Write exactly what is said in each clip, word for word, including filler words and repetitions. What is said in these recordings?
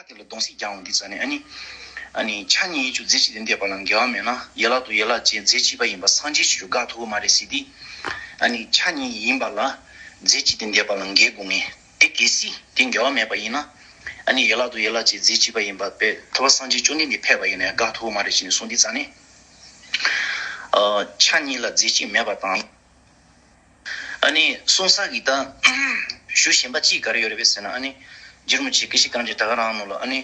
དེ་ལ་གདུང་སེམས་རྒྱག་འོང་དུས་ཙང་ནས། ཨ་ནི་ཨ་ནི་ཆ་གཉིས་ཀྱི་རྫས་གཅིག་ཏུ་འདུས་པ་ལ་འགལ་བ་མེད་ན། ཡན་ལག་དང་ཡན་ལག་གཅིག་རྫས་གཅིག་པ་ཡིན་པ་སངས་རྒྱས་ཀྱི་ཆོས་དགག་ཐུབ་ཀྱི་མ་རེད་ཟེར་ཏེ། ཨ་ནི་ཆ་གཉིས་ཡིན་པ་ལ་རྫས་གཅིག་ཏུ་འདུས་པ་ལ་འགལ་དགོས་ངེས། དེ་གལ་སྲིད་དེ་འགལ་བ་མེད་པ་ཡིན་ན། ཨ་ནི་ཡན་ལག་དང་ཡན་ལག་གཅིག་རྫས་གཅིག་པ་ཡིན་པ་དཔེ་ཐུབ་པ་སངས་རྒྱས་བཅོམ་ལྡན་འདས་ཕེབས་པ་ཡིན་ན་ཡང་དགག་ཐུབ་ཀྱི་མ་རེད་ཅེས་ནས་གསུངས་དུས་ཙང་ནས། ཨ་ཆ་གཉིས་ལ་རྫས་གཅིག་མེད་པ་དང་། ཨ་ནི་གསུང་ས་གི་ད་ཞུ་བཞིན་པ་གཅིག་ག་རེ་ཡོད་རེད་པས་ཟེར་ན། ཨ་ནི་རྗེ་རིན་པོ་ཆེ་སྐད་ཅིག་རྐང་གཅིག་ད་ག་རང་ནང་ལ། ཨ་ནི་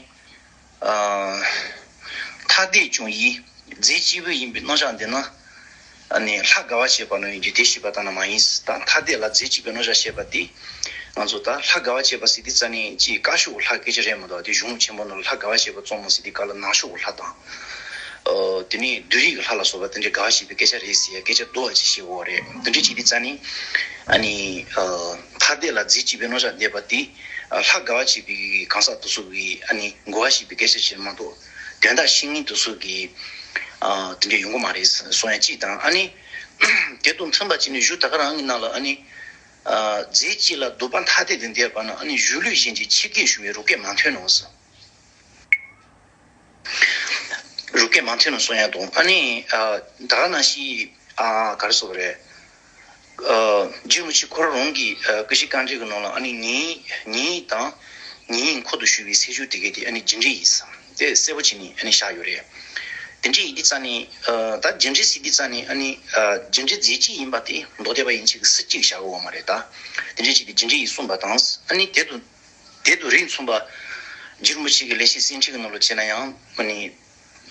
ཨ་ཐ་དད་ཀྱང་ཡིན། རྫས་གཅིག་པུ་ཡིན་པའི་རྣམ་གཞག་འདི་ནི། ཨ་ནི་ལྷ་དགའ་བ་བྱེད་པ་ནང་བཞིན་གྱི་དེ་ཞེས་པ་ལྟར་ན་མ་ཡིན། ད་ཐ་དད་ལ་རྫས་གཅིག་པའི་རྣམ་གཞག་བཤད་པ་དེ། ང་ཚོ་ད་ལྷ་དགའ་བ་བྱེད་པ་ཟེར་དུས་ཙང་ནས་ཅིག་དཀར་ཕྱོགས་ཀྱི་ལྷ་སྐད་ཆ་རེད་མ་གཏོགས། དེ་གཞུང་ཆེན་པོ་ནང་ལ་ལྷ་དགའ་བ་བྱེད་པ་རྩོམ་མོ་ཟེར་དུས་སྐབས་ལ་ནག་ཕྱོགས་ཀྱི་ལྷ་དང་། ཨོ། དེ་ནས་བདུད་རིགས་ཀྱི་ལྷ་ལ་སོགས་པ་དེ་འདྲའི་དགའ་བ་བྱེད་པའི་སྐད་ཆ་རེད་ཟེར་ཡ་སྐད་ཆ་རྡོ་བ་ཅིག་བཤད་ཡོད་རེད། དེ་འདྲ་བྱེད་དུས་ཙང་ནས། ཨ་ནི་ཨ་ཐ་དད་ལ་རྫས་གཅིག་པའི་རྣམ་གཞག་བསྡད་པ་དེ། ཨ་ལྷ་དགའ་བ་བྱེད་པའི་གང་ཟག་དེ་ཚོ་གི་ཨ་ནི་གོ་བ་བྱེད་པའི་སྐད་ཆ་ཞིག་མ་གཏོགས། དོན་དག་ཤེས་མཁན་དེ་ཚོ་གི་ཨ་དེ་འདྲ་ཡོང་གི་མ་རེད་གསུང་ཡ་གཅིག་དང་། ཨ་ནི་དེ་དང་མཐུན་པ་བྱས་ནས་གཞུག་ད་ག་རང་གི་ནང་ལ། ཨ་ནི་ཨ་རྫས་གཅིག་ལ་ལྡོག་པ་ཐ་དད་དུ་འདུས་པ་ན། ཨ་ནི་གཞུང་ལུགས་གཞན་གྱི་ཕྱི་སྐད་ཞུ་བའི་རུ་སྐད་མ་ཐོན་ནོ་ཟེར། རུ་སྐད་མ་ཐོན་ནོ་གསུང་ཡ་དང་། ཨ་ནི་ཨ་ད་ག་ནང་བཞིན་ཨ་ག་རེ་ཟེར་དགོས་རེད། ཨ་རྗེ་རིན་པོ་ཆེ་ཁོ་རང་གི་ཨ་སྐུ་བཞུགས་བཀའ་འགྲེལ་གྱི་ནང་ལ། ཨ་ནི་ཉན་ཉན་དང་ཉན་ཡིན་ཁོ་ཐག་ཞུ་བའི་སེལ་ཆོས་དེ་གའི་དེ་ཨ་ནི་རྒྱུ་འབྲས་ཡིན་ཟེར། དེ་གསལ་པོ་བྱས་ནས་ཨ་ནི་བཞག་ཡོད་རེད། དེ་འདྲ་ཡིན་དུས་ཙང་ནས། ཨ་ད་རྒྱུ་འབྲས་ཟེར་དུས་ཙང་ནས། ཨ་ནི་ཨ་རྒྱུ་འབྲས་རྫས་གཅིག་ཡིན་པ་དེ་མདོ་སྡེ་པ་ཡན་ཆད་ཀྱི་སུ་གཅིག་བཞག་ཡོད་མ་རེད། ད་དེ་འདྲ་བྱས་ཏེ་རྒྱུ་འབྲས་ཡིན་གསུངས་པ་དང་། ཨ་ནི་དེ་དང་དེ་དང་རིགས་མཚུངས་པ་རྗེ་རིན་པོ་ཆེ་གི་ལེགས་བཤད་གསེར་ཕྲེང་གི་ནང་ལ་བྱས་ན་ཡང་། ཨ་ནི་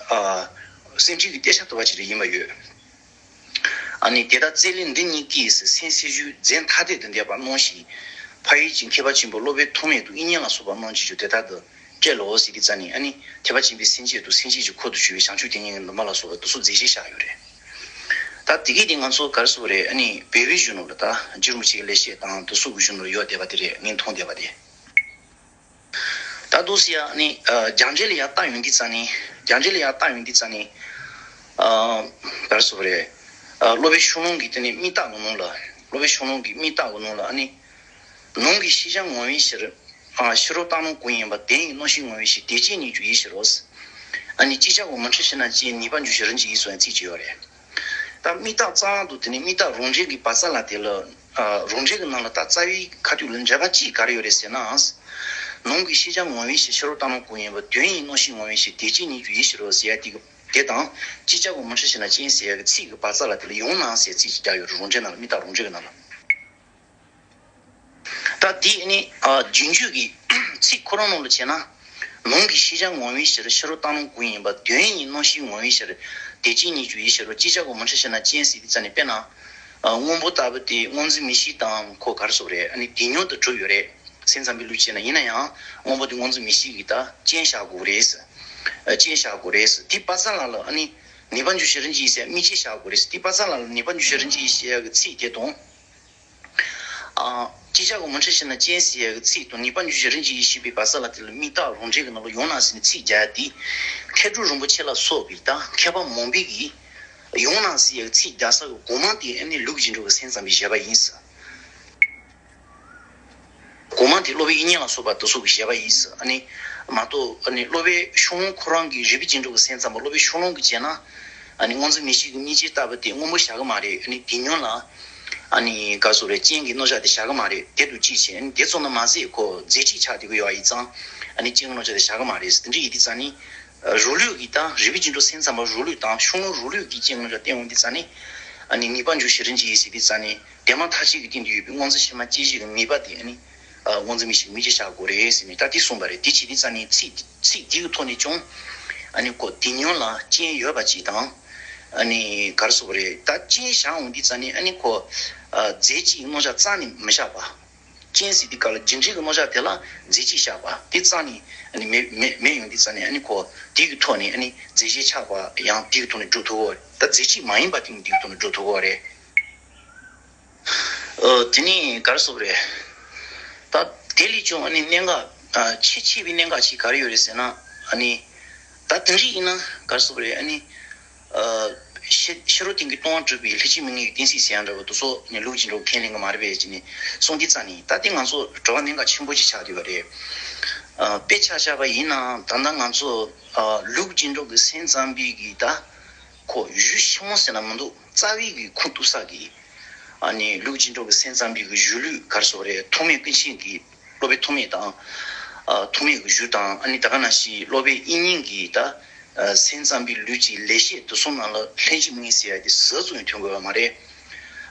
ཨ་གསེར་ཕྲེང་གི་གཏད་ཆགས་དུ་བ་ཅིག་རེ་ཡིན་པ་ཡོད། ཨ་ནི་དེ་ལྟར་རྩལ་ལས་འདི་གཉིས་ཀྱིས་སེམས་གསལ་ཞུས་རྫས་ཐ་དད་དུ་འདས་པ་སྣང་ཞིང་། ཕ་ཡུལ་གྱི་མཁས་པ་ཆེན་པོ་སློབ་དཔོན་ཐོགས་མེད་དང་དབྱིག་གཉེན་ལ་སོགས་པ་རྣམས་ཀྱིས་ཀྱང་དེ་ལྟར་དུ་སྤྲད་ལོ་ཟེར་དུས་ཙང་ནས། ཨ་ནི་ཐེག་པ་ཆེན་པོའི་སེམས་བསྐྱེད་དང་སེམས་བསྐྱེད་ཀྱི་འཁོར་དུ་གྱུར་པའི་བྱང་ཆུབ་ཏིང་ངེ་གི་ནུས་པ་ལ་སོགས་པ་དེ་ཚོ་རྫས་གཞན་བཞག་ཡོད་རེད། ད་དེ་གས་དེ་ང་ཚོ་ག་རེ་ཟེར་དགོས་རེད། ཨ་ནི་བོད་པའི་གཞུང་ནང་ལ་ད་རྗེ་རིན་པོ་ཆེ་གི་ལེགས་བཤད་དང་དེ་ཚོ་གི་གཞུང་ནང་ལ་ཡོད་བསྡད་པ་དེ་རེད། ངས་མཐོང་བསྡད་པ་དེ། ད་འདུག་སེ་ཡ། ཨ་ནི་ཨ་རྒྱ་འགྲེལ་ལ་ཡ་ལྟ་ཡོང་དུས་ཙང་ནས། རྒྱ་འགྲེལ་ལ་ཡ་ལྟ་ཡོང་དུས་ཙང་ནས། ཨ་ག་རེ་ཟེར་དགོས་རེད། ཨ་སློབ་དཔོན་ཤོང་ལོང་གི་དེ་ནས་དམིགས་བརྟག་གི་ནང་ལ། སློབ་དཔོན་ཤོང་ལོང་གི་དམིགས་བརྟག་གི་ནང་ལ། ཨ་ནི། ནང་གི་ཤེས་བྱ་ངོ་བོའི་ཕྱིར། ཨ་ཕྱི་རོལ་བཏང་སྣང་གང་ཡིན་པ་དོན་ཡིན་རྣམ་ཤེས་ངོ་བོའི་ཕྱིར། དེ་ཅན་ཉིད་ཀྱང་ཡིད་ཕྱིར་རོ། ཨ་ནི་ཅིག་ཅར་གྱིས་མི་འཁྲུལ་ཕྱིར་ན་ཅན། ངེས་པར་འབྱུང་ཕྱིར་རིན་ཆེན་ཡིད་གསུངས་ཡ་ཚིག་ཅིག་ཡོད་རེད། ད་དམིགས་བརྟག་རྩ་བ་དང་དེ་ནས་དམིགས་བརྟག་རང་འགྲེལ་གྱི་བར་མཚམས་ལ་དེ་ལ། ཨ་རང་འགྲེལ་གྱི་ནང་ལ་ད་རྩ་བའི་ཁ་ཐུག་ལ་འགྲེལ་པ་གཅིག་ག་རེ་ཡོད་རེད་ཟེར་ན། ནང་གི་ཤེས་བྱ་ངོ་བོའི་ཕྱིར། ཕྱི་རོལ་བཏང་སྣང་གང་ཡིན་པ་དོན་ཡིན་རྣམ་ཤེས་ངོ་བོའི་ཕྱིར། དེ་ཅན་ཉིད་ཀྱང་ཡིད་ཕྱིར་རོ་ཟེར་ཡ་དེ་གི་དེ་དང་། ཅིག་ཅར་གྱིས་མི་འཁྲུལ་ཕྱིར་ན་ཅན་ཟེར་ཡ་གི་ཚིག་གི་བར་མཚམས་ལ་དེ་ལ་ཡང་ན་ཟེར་ཚིག་ཅིག་བརྒྱབ་ཡོད་རེད། རང་འགྲེལ་ནང་ལ། དམིགས་བརྟག་རང་འགྲེལ་གྱི་ནང་ལ། ད་དེ་ནི་ཨ་རྒྱུན་སྤྱོད་ཀྱི་ཚིག་ཁོ་རང་ནང་ལ་བྱས་ན། ནང་གི་ཤེས་བྱ་ངོ་བོའི་ཕྱིར། ཕྱི་རོལ་བཏང་སྣང་གང་ཡིན་པ་དོན་ཡིན་རྣམ་ཤེས་ངོ་བོའི་ཕྱིར། དེ་ཅན་ཉིད་ཀྱང་ཡིད་ཕྱིར་རོ། ཅིག་ཅར་གྱིས་མི་འཁྲུལ་ཕྱིར་ན་ཅན་ཟེར་དུས་ཙང་ནས། དཔེར་ན། ཨ་སྔོན་པོ་ལྟ་བུ་དེ་སྔོ་འཛིན་མིག་ཤེས་དང་ཁོ་ག་རེ་ཟེར་དགོས་རེད། ཨ་ནི་དེ་མཉམ་དུ་གྲུབ་ཡོད་རེད། སེམས་ཙམ་པའི་ལུགས་བྱས་ན། ཡིན་ན་ཡང་སྔོན་པོ་དེ་སྔོ་འཛིན་མིག་ཤེས་ཀྱིས་ད་ཅན་བཞག་དགོས་རེད། ཨ་ཅན་བཞག་དགོས་རེད། དེའི་བར་མཚམས་ལ་ལ། ཨ་ནི་ངེས་པར་འབྱུང་ཕྱིར་རིན་ཆེན་ཡིད་ཟེར་དམིགས་བཅས་བཞག་དགོས་རེད། དེའི་བར་མཚམས་ལ་ལ་ངེས་པར་འབྱུང་ཕྱིར་རིན་ཆེན་ཡིད་ཟེར་ཡ་གི་ཚིག་དེ་དང་། ཨ་ཅིག་ཅར་གྱིས་མི་འཁྲུལ་ཕྱིར་ན་ཅན་ཟེར་ཡ་གི་ཚིག་དང་། ངེས་པར་འབྱུང་ཕྱིར་རིན་ཆེན་ཡིད་ཞེས་པའི་བར་མཚམས་ལ་དེ་ལ་དམིགས་བརྟག་རང་འགྲེལ་གྱི་ནང་ལ་ཡང་ན་ཟེར་ནས་ཚིག་བརྒྱབ་ཡ་དེ། མཁས་གྲུབ་རིན་པོ་ཆེ་ལ་སོགས་པའི་ད་མཁས་པ་མང་པོས་ཀྱིས་ཡང་ན་ཟེར་ཡ་གི་ཚིག་བརྒྱབ་ས་གི་གོང་མ་དེ་ཨ་ནི་ལུགས་ཀྱི་འགྲོ་གི་སེམས་ཙམ་པའི་བཞེད་པ་ཡིན་ཟེར། གོང་མ་དེ་སློབ་དཔོན་དབྱིག་གཉེན་ལ་སོགས་པ་དེ་ཚོ་གི་བཞེད་པ་ཡིན་ཟེར། ཨ་ནི་མ་གཏོགས་ཨ་ནི་སློབ་དཔོན་ཤོང་ལོང་ཁོ་རང་གི་རིགས་པའི་རྗེས་འགྲོ་གི་སེམས་ཙམ་པ་སློབ་དཔོན་ཤོང་ལོང་གིས་བྱས་ན། ཨ་ནི་སྔོ་འཛིན་མིག་ཤེས་ཀྱིས་དམིགས་བཅས་ལྟ་བུ་དེ་སྔོན་པོ་བཞག་གི་མ་རེད། ཨ་ནི་དེ་མཉམ་ལ་ཨ་ནི་ག་རེ་ཟེར་དགོས་རེད། ཅན་གྱི་རྣམ་གཞག་དེ་བཞག་གི་མ་རེད། དེ་དང་གཅིག་བྱས། ཨ་ནི་དེ་ཙམ་ན་མ་ཟད་ཁོ་རྫས་གཅིག་ཆགས་བསྡད་ཀྱི་ཡོད་པ་ཡིན་ཙང་། ཨ་ནི་ཅན་གྱི་རྣམ་གཞག་དེ་བཞག་གི་མ་རེད་ཟེར། དེ་འདྲ་ཡིན་དུས་ཙང་ནི། རང་ལུགས་ཀྱི་ད་རིགས་པའི་རྗེས་འགྲོ་སེམས་ཙམ་པ་རང་ལུགས་དང་ཤོང་ལོང་རང་ལུགས་ཀྱི་ཅན་གྱི་རྣམ་གཞག་བསྟན་འོང་དུས་ཙང་ནི། ཨ་ནི་ངེས་པར་འབྱུང་ཕྱིར་རིན་ཆེན་ཡིད་ཟེར་དུས་ཙང་ནི། དེ་མ་ཐག་ཆོད་ཀྱི་སྟེང་དུ་ཡོད་པའི་སྔོ་འཛིན་ཕྱི་མ་སྐྱེ་གཞི་གི་ནུས་པ་དེ། ཨ་ནི་ཨ་སྔོ་འཛིན་མིག་ཤེས་དམིགས་བཅས་བཞག་དགོས་རེད་ཟེར་ནས་ད་དེ་གསུངས་པ་རེད། དེ་བྱེད་དུས་ཙང་ནི་ཚིག་ཚིག་དེ་གི་ཐོག་ནས་ཀྱང་། ཨ་ནི་ཁོ་དེ་མཉམ་ལ་ཅན་ཡོད་པ་ཅིག་དང་། ཨ་ནི་ག་རེ་ཟེར་དགོས་རེད། ད་ཅན་བཞག་འོང་དུས་ཙང་ནི། ཨ་ནི་ཁོ་ཨ་རྫས་གཅིག་རྣམ་གཞག་རྩ་ནས་མི་བཞག་པ། ཅན་ཟེར་དུས་སྐབས་ལ་རྒྱུ་འབྲས་ཀྱི་རྣམ་གཞག་དེ་ལ་རྫས་གཅིག་བཞག་པ་དེ་རྩ་ནས་ཨ་ནི་མེད་མེད་མེད་ཡོང་དུས་ཙང་ནས། ཨ་ནི་ཁོ་དེ་གི་ཐོག་ནས་ཨ་ནི་རྫས་གཞན་ཆགས་པ་ཡང་དེ་གི་ཐོག་ནས་སྒྲུབ་ཐུབ་ཀྱི་ཡོད་རེད། ད་རྫས་གཅིག་མ་ཡིན་པ་དེ་ནི་དེ་གི་ཐོག་ནས་སྒྲུབ་ཐུབ་ཀྱི་ཡོད་རེད། ཨ་དེ་ནི་ག་རེ་ཟེར་དགོས་རེད། ད་དེ་ལས་ཀྱང་ཨ་ནི་གནད་འགག་ཨ་ཆེས་ཆེ་བའི་གནད་འགག་ཅིག་ག་རེ་ཡོད་རེད་ཟེར་ན། ཨ་ནི་ད་དེ་འདྲ་ཡིན་ན་ག་རེ་ཟེར་དགོས་རེད། ཨ་ནི། ཨ་ཕྱི་ཕྱི་རོལ་སྟེང་གི་སྟོང་པ་གྲུབ་པའི་ལྷུན་གྱིས་མི་གནས་ཀྱི་གཏན་ཚིགས་ཟེར་ཡ་འདྲ་བོ་དེ་ཚོ་ནི་ལུགས་ཀྱི་འགྲོ་ཁས་ལེན་གྱི་མ་རེད་པས་ཅེས་ནས་གསུངས་དུས་ཙང་ནས། ད་དེ་ང་ཚོ་དྲི་བ་གནད་འགག་ཆེན་པོ་ཅིག་ཆགས་བསྡད་པ་རེད། ཨ་དཔེ་ཆ་བཞག་པ་ཡིན་ནའང་ད་ལྟ་ང་ཚོ་ཨ་ལུགས་ཀྱི་འགྲོ་གི་སེམས་ཙམ་པའི་གི་ད་ཁོ་གཞུང་ཆེན་མོ་ཟེར་ན་མི་འདུག་རྩ་བའི་གི་ཁུངས་གཏུགས་ས་གི་ཨ་ནི་ལུགས་ཀྱི་འགྲོ་གི་སེམས་ཙམ་པའི་གི་གཞུང་ལུགས་ག་རེ་ཟེར་དགོས་རེད། ཐོགས་མེད་ཀུན་མཁྱེན་གི་སློབ་དཔོན་ཐོགས་མེད་དང་། ཨ་ཐོགས་མེད་ཀྱི་གཞུང་དང་། ཨ་ནི་ད་ག་ནང་བཞིན་སློབ་དཔོན་དབྱིག་གཉེན་གྱི་ད་ཨ་སེམས་ཙམ་པའི་ལུགས་ཀྱི་ལེགས་བཤད་དེ་ཚོ་ནང་ལ་ལྷན་ཅིག་དམིགས་ཡུལ་ཟེར་ཡ་དེ་ཟུར་ཙམ་ཡང་ཐོན་དགོས་པ་མ་རེད།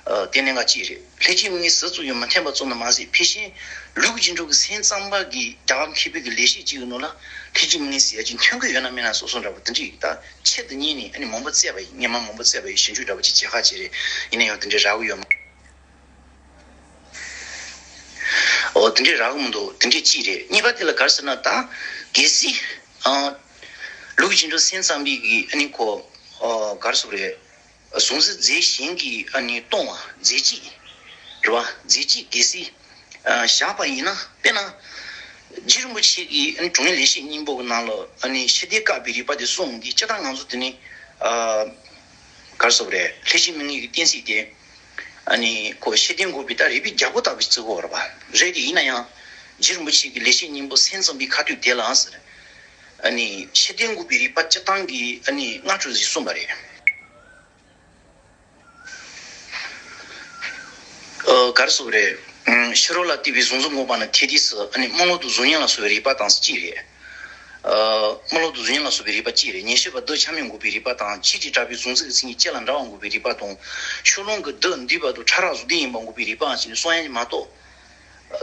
ཨ་དེ་གནད་འགག་ཅིག་རེད། ལྷན་ཅིག་དམིགས་ཡུལ་ཟུར་ཙམ་ཡང་མ་ཐོན་པ་ཙམ་དུ་མ་ཟད། ཕལ་ཆེར་ལུགས་ཀྱི་འགྲོ་གི་སེམས་ཙམ་པ་གི་རྒྱལ་བ་མཁས་པའི་གི་ལེགས་བཤད་ཅིག་གི་ནང་ལ་ལྷན་ཅིག་དམིགས་ཡུལ་ཟེར་ཡ་ཅིག་ཐོན་གི་ཡོད་ན་མེད་ན་སོ་སོ་འདྲ་པོ་དེ་འདྲ་ཡིན། ད་ཆེད་དུ་གཉེར་ནས་ཨ་ནི་མང་པོ་བཙལ་བ་ཡིན། སྔོན་མ་མང་པོ་བཙལ་བ་ཡིན། ཞིབ་འཇུག་འདྲ་པོ་ཅིག་བྱེད་ཁག་ཅིག་རེད། ཡིན་ན་ཡང་དེ་འདྲའི་རག་གི་ཡོད་མ། ཨོ་དེ་འདྲའི་རག་གི་མི་འདུག་དེ་འདྲའི་གཅིག་རེད། གཉིས་པ་དེ་ལ་ག་རེ་ཟེར་ན། ད་གལ་སྲིད་ཨ་ལུགས་ཀྱི་འགྲོ་སེམས་ཙམ་པའི་གི་ཨ་ནི་ཁོ་ཨ་ག་རེ་ཟེར་དགོས་རེད། གཟུང་འཛིན་རྫས་གཞན་གྱིས་ཨ་ནི་སྟོང་བ་རྫས་གཅིག་རེད་པ། རྫས་གཅིག་གལ་སྲིད་ཨ་བཞག་པ་ཡིན་ན། དཔེར་ན་རྗེ་རིན་པོ་ཆེ་གིས་ཨ་ནི་དྲང་ངེས་ལེགས་བཤད་སྙིང་པོ་གི་ནང་ལ་ཨ་ནི་ཤེས་ལྡན་བཀག་པའི་རིགས་པ་དེ་གསུངས་འདི་སྤྱིར་བཏང་ང་ཚོ་དེ་ནི་ཨ་ག་རེ་ཟེར་དགོས་རེད། ལྷན་ཅིག་དམིགས་ངེས་ཀྱི་གཏན་ཚིགས་དེ་ཨ་ནི་ཁོ་ཤེས་ལྡན་འགོག་པའི་ད་རིགས་པའི་རྒྱལ་པོ་ལྟ་བུ་ཞིག་བརྩི་གི་ཡོད་རེད་པ། རེད་དེ། ཡིན་ན་ཡང་རྗེ་རིན་པོ་ཆེ་གིས་ལེགས་བཤད་སྙིང་པོ་སེམས་ཙམ་པའི་ཁ་ཐུག་དེ་ལ་ཟེར། ཨ་ནི་ཤེས་ལྡན་འགོག་པའི་རིགས་པ་སྤྱིར་བཏང་གི་ཨ་ནི་སྔགས་འགྲོ་ཞིག་གསུངས་པ་རེད། ཨ་ག་རེ་ཟེར་དགོས་རེད། ཨ་ཕྱི་རོལ་ལ་ལྟོས་པའི་གཟུང་འཛིན་འགོག་པ་ནི། དེ་དུས་སུ་ཨ་ནི་རྨི་ལམ་དུ་གཟུགས་བརྙན་ལ་སོགས་པའི་རིགས་པ་དང་གཅིག་རེད། ཨ་རྨི་ལམ་དུ་གཟུགས་བརྙན་ལ་སོགས་པའི་རིགས་པ་གཅིག་རེད། ཉེར་ཞི་བ་བདག་ཆ་མེད་འགོག་པའི་རིགས་པ་དང་། ཆོས་ཀྱི་གྲགས་པའི་གཟུང་འཛིན་གྱི་མཚན་ཉིད་ཅན་ལ་འདྲ་བ་འགོག་པའི་རིགས་པ་དང་། ཕྱི་ལོགས་ཀྱི་བདག་འདུས་པ་དང་ཕྲ་རགས་གཟུགས་བདེ་ཡིན་པ་འགོག་པའི་རིགས་པའང་ཞེས་ནས་གསུང་ཡ་མ་གཏོགས།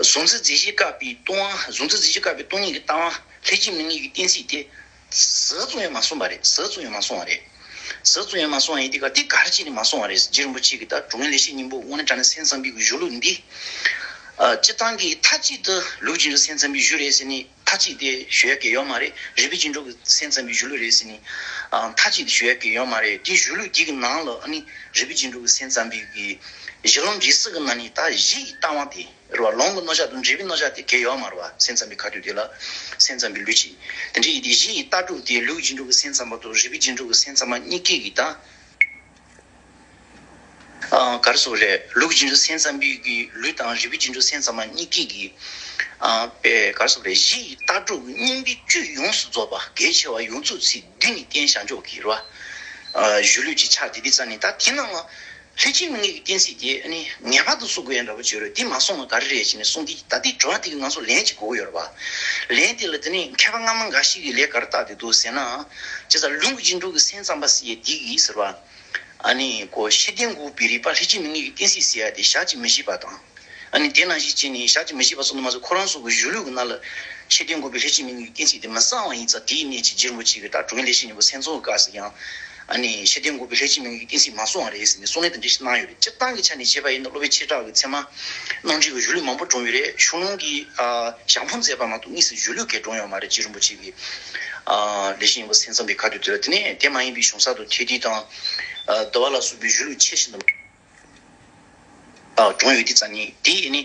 གཟུང་འཛིན་རྫས་གཞན་བཀག་པའི་སྟོང་པ། གཟུང་འཛིན་རྫས་གཞན་བཀག་པའི་སྟོང་ཉིད་ཀྱི་ལྟ་བ་ལྷན་ཅིག་དམིགས་ངེས་ཀྱི་གཏན་ཚིགས་དེ་ཟུར་ཙམ་ཡང་མ་གསུངས་པ་རེད། ཟུར་ཙམ་ཡང་མ་གསུངས་པ་རེད། ཟུར་ཙམ་ཡང་མ་གསུངས་པ་ཡིན་དུས་ཀ་དེ་ག་རེ་བྱས་ནས་མ་གསུངས་པ་རེད། རྗེ་རིན་པོ་ཆེ་གིས་ད་དྲང་ངེས་ལེགས་བཤད་སྙིང་པོ་དངོས་གནས་དྲང་གནས་སེམས་ཙམ་པའི་གི་གཞུང་ལུགས་འདི། ཨ་སྤྱིར་བཏང་གི་མཐའ་གཅིག་ཏུ་ལུགས་ཀྱི་འགྲོ་སེམས་ཙམ་པའི་གཞུང་རེད་ཟེར་ནས་མཐའ་གཅིག་ཏུ་ཞུ་ཡ་གི་ཡོད་མ་རེད། རིགས་པའི་རྗེས་འགྲོ་གི་སེམས་ཙམ་པའི་གཞུང་ལུགས་རེད་ཟེར་ནས་ཨ་མཐའ་གཅིག་ཏུ་ཞུ་ཡ་གི་ཡོད་མ་རེད། དེ་གཞུང་ལུགས་དེ་གི་ནང་ལ་ཨ་ནི་རིགས་པའི་རྗེས་འགྲོ་གི་སེམས་ཙམ་པའི་གི་གཞི་ལམ་རིགས་གསུམ་གི་ནང་ནས་ད་གཞི་ཡི་ལྟ་བ་དེ་རེད་པ། ལུང་གི་རྣམ་གཞག་དང་འགྲེལ་པའི་རྣམ་གཞག་དེ་གལ་ཡོད་མ་རེད་པ། སེམས་ཙམ་པའི་ཁ་ཐུག་དེ་ལ་སེམས་ཙམ་པའི་ལུགས་ཀྱི། དེ་འདྲ་ཡིན་དུས་གཞི་ཡི་ལྟ་གྲུབ་དེ་ལུགས་ཀྱི་འགྲོ་གི་སེམས་ཙམ་པ་དང་རིགས་པའི་རྗེས་འགྲོ་གི་སེམས་ཙམ་པ་གཉིས་ཀའི་གི་ད། ཨ་ག་རེ་ཟེར་དགོས་རེད། ལུགས་ཀྱི་འགྲོ་སེམས་ཙམ་པའི་གི་ལུགས་དང་རིགས་པའི་རྗེས་འགྲོ་སེམས་ཙམ་པ་གཉིས་ཀའི་གི་ཨ་དཔེ་ག་རེ་ཟེར་དགོས་རེད། གཞི་ཡི་ལྟ་གྲུབ་ཀྱི་སྙིང་པོའི་བཅུད་ཡོངས་སུ་རྫོགས་པ་གལ་ཆེ་བ་ཡོངས་རྫོགས་ཚིག་བདུན་ནས་བསྟན་བྱ་འཇོག་གི་རེད་པ། ཨ་གཞུང་ལུགས་ཀྱི་ཆ་དེ་དེ་རྩ་ནས་ད་དེ་ནང་ལ། ལྷན་ཅིག་དམིགས་ངེས་ཀྱི་གཏན་ཚིགས་དེ་ཨ་ནི་ངེས་པར་དུ་གསུང་དགོས་ཡ་འདྲ་པོ་ཅིག་ཡོད་རེད། དེ་མ་གསུངས་ན་ག་རེ་རེད་ཅེས་ནས་གསུངས་དུས། ད་ལྟའི་དྲི་བ་དེ་གི་ང་ཚོ་ལན་ཅིག་དགོས་ཀྱི་ཡོད་རེད་པ། ལན་དེ་ལ་དེ་ནི་མཁས་པ་སྔ་མ་འགའ་ཞིག་གིས་ལན་ག་རེ་བཏགས་བསྡད་འདུག་ཟེར་ན། ཅེས་ལུང་གི་རྗེས་འགྲོ་གི་སེམས་ཙམ་པ་ཟེར་ཡ་དེ་གིས་ཟེར་བ། ཨ་ནི་ཁོ་ཤེས་ལྡན་འགོག་པའི་རིགས་པ་ལྷན་ཅིག་དམིགས་ངེས་ཀྱི་གཏན་ཚིགས་ཟེར་ཡ་དེ་ཞག་གཅིག་མི་ཤེས་པ་དང་། ཨ་ནི་དེ་ནང་བཞིན་བྱས་ནས་ཞག་གཅིག་མི་ཤེས་པ་ཙམ་དུ་མ་ཟད། ཁོ་རང་ཚོ་གི་གཞུང་ལུགས་ཀྱི་ནང་ལ་ཤེས་ལྡན་འགོག་པའི་ལྷན་ཅིག་དམིགས་ངེས་ཀྱི་གཏན་ཚིགས་དེ་མི་གསལ་བ་ཡིན་ཙང་། དེའི་གནད་ཀྱིས་རྗེ་རིན་པོ་ཆེ་གིས་ད་དྲང་ངེས་ལེགས་བཤད་སྙིང་པོ་མཚན་ཚོགས་ཀྱི་སྐབས་སུ་ཡང་། ཨ་ནི་ཤེས་ལྡན་འགོག་པའི་ལྷན་ཅིག་དམིགས་ངེས་ཀྱི་གཏན་ཚིགས་མ་གསུངས་པ་རེད་ཟེར་ནས་གསུང་ལན་དེ་འདྲ་ཞིག་གནང་ཡོད་རེད། སྤྱིར་བཏང་གི་ཆ་ནས་བྱས་པ་ཡིན་ན་སློབ་དཔོན་ཆོས་གྲགས་ཀྱིས་ཚད་མ་རྣམ་འགྲེལ་གྱི་གཞུང་ལུགས་མང་པོ་བསྒྲུངས་ཡོད་རེད། ཤོ་ལོ་ཀའི་ཨ་ཞང་ཕོ་མཛད་པ་མ་གཏོགས་དངོས་སུ་གཞུང་ལུགས་གང་ཡང་བསྒྲུངས་ཡོད་མ་རེད། རྗེ་རིན་པོ་ཆེ་གིས་ཨ་ལེགས་བཤད་སྙིང་པོ་མཚན་ཙམ་པའི་ཁ་ཐུག་དེ་ལ། དེ་ནས་དེ་མ་ཡིན་པའི་གཞུང་གསར་དུ་ཐེག་བསྡུས་དང་། ཨ་འདུལ་བ་ལ་སོགས་པའི་གཞུང་ལུགས་ཆེ་ཞིང་དུ། ཨ་བསྒྲུངས་ཡོད་དེ་རྩ་ནས་དེ་ཡིན་ནི་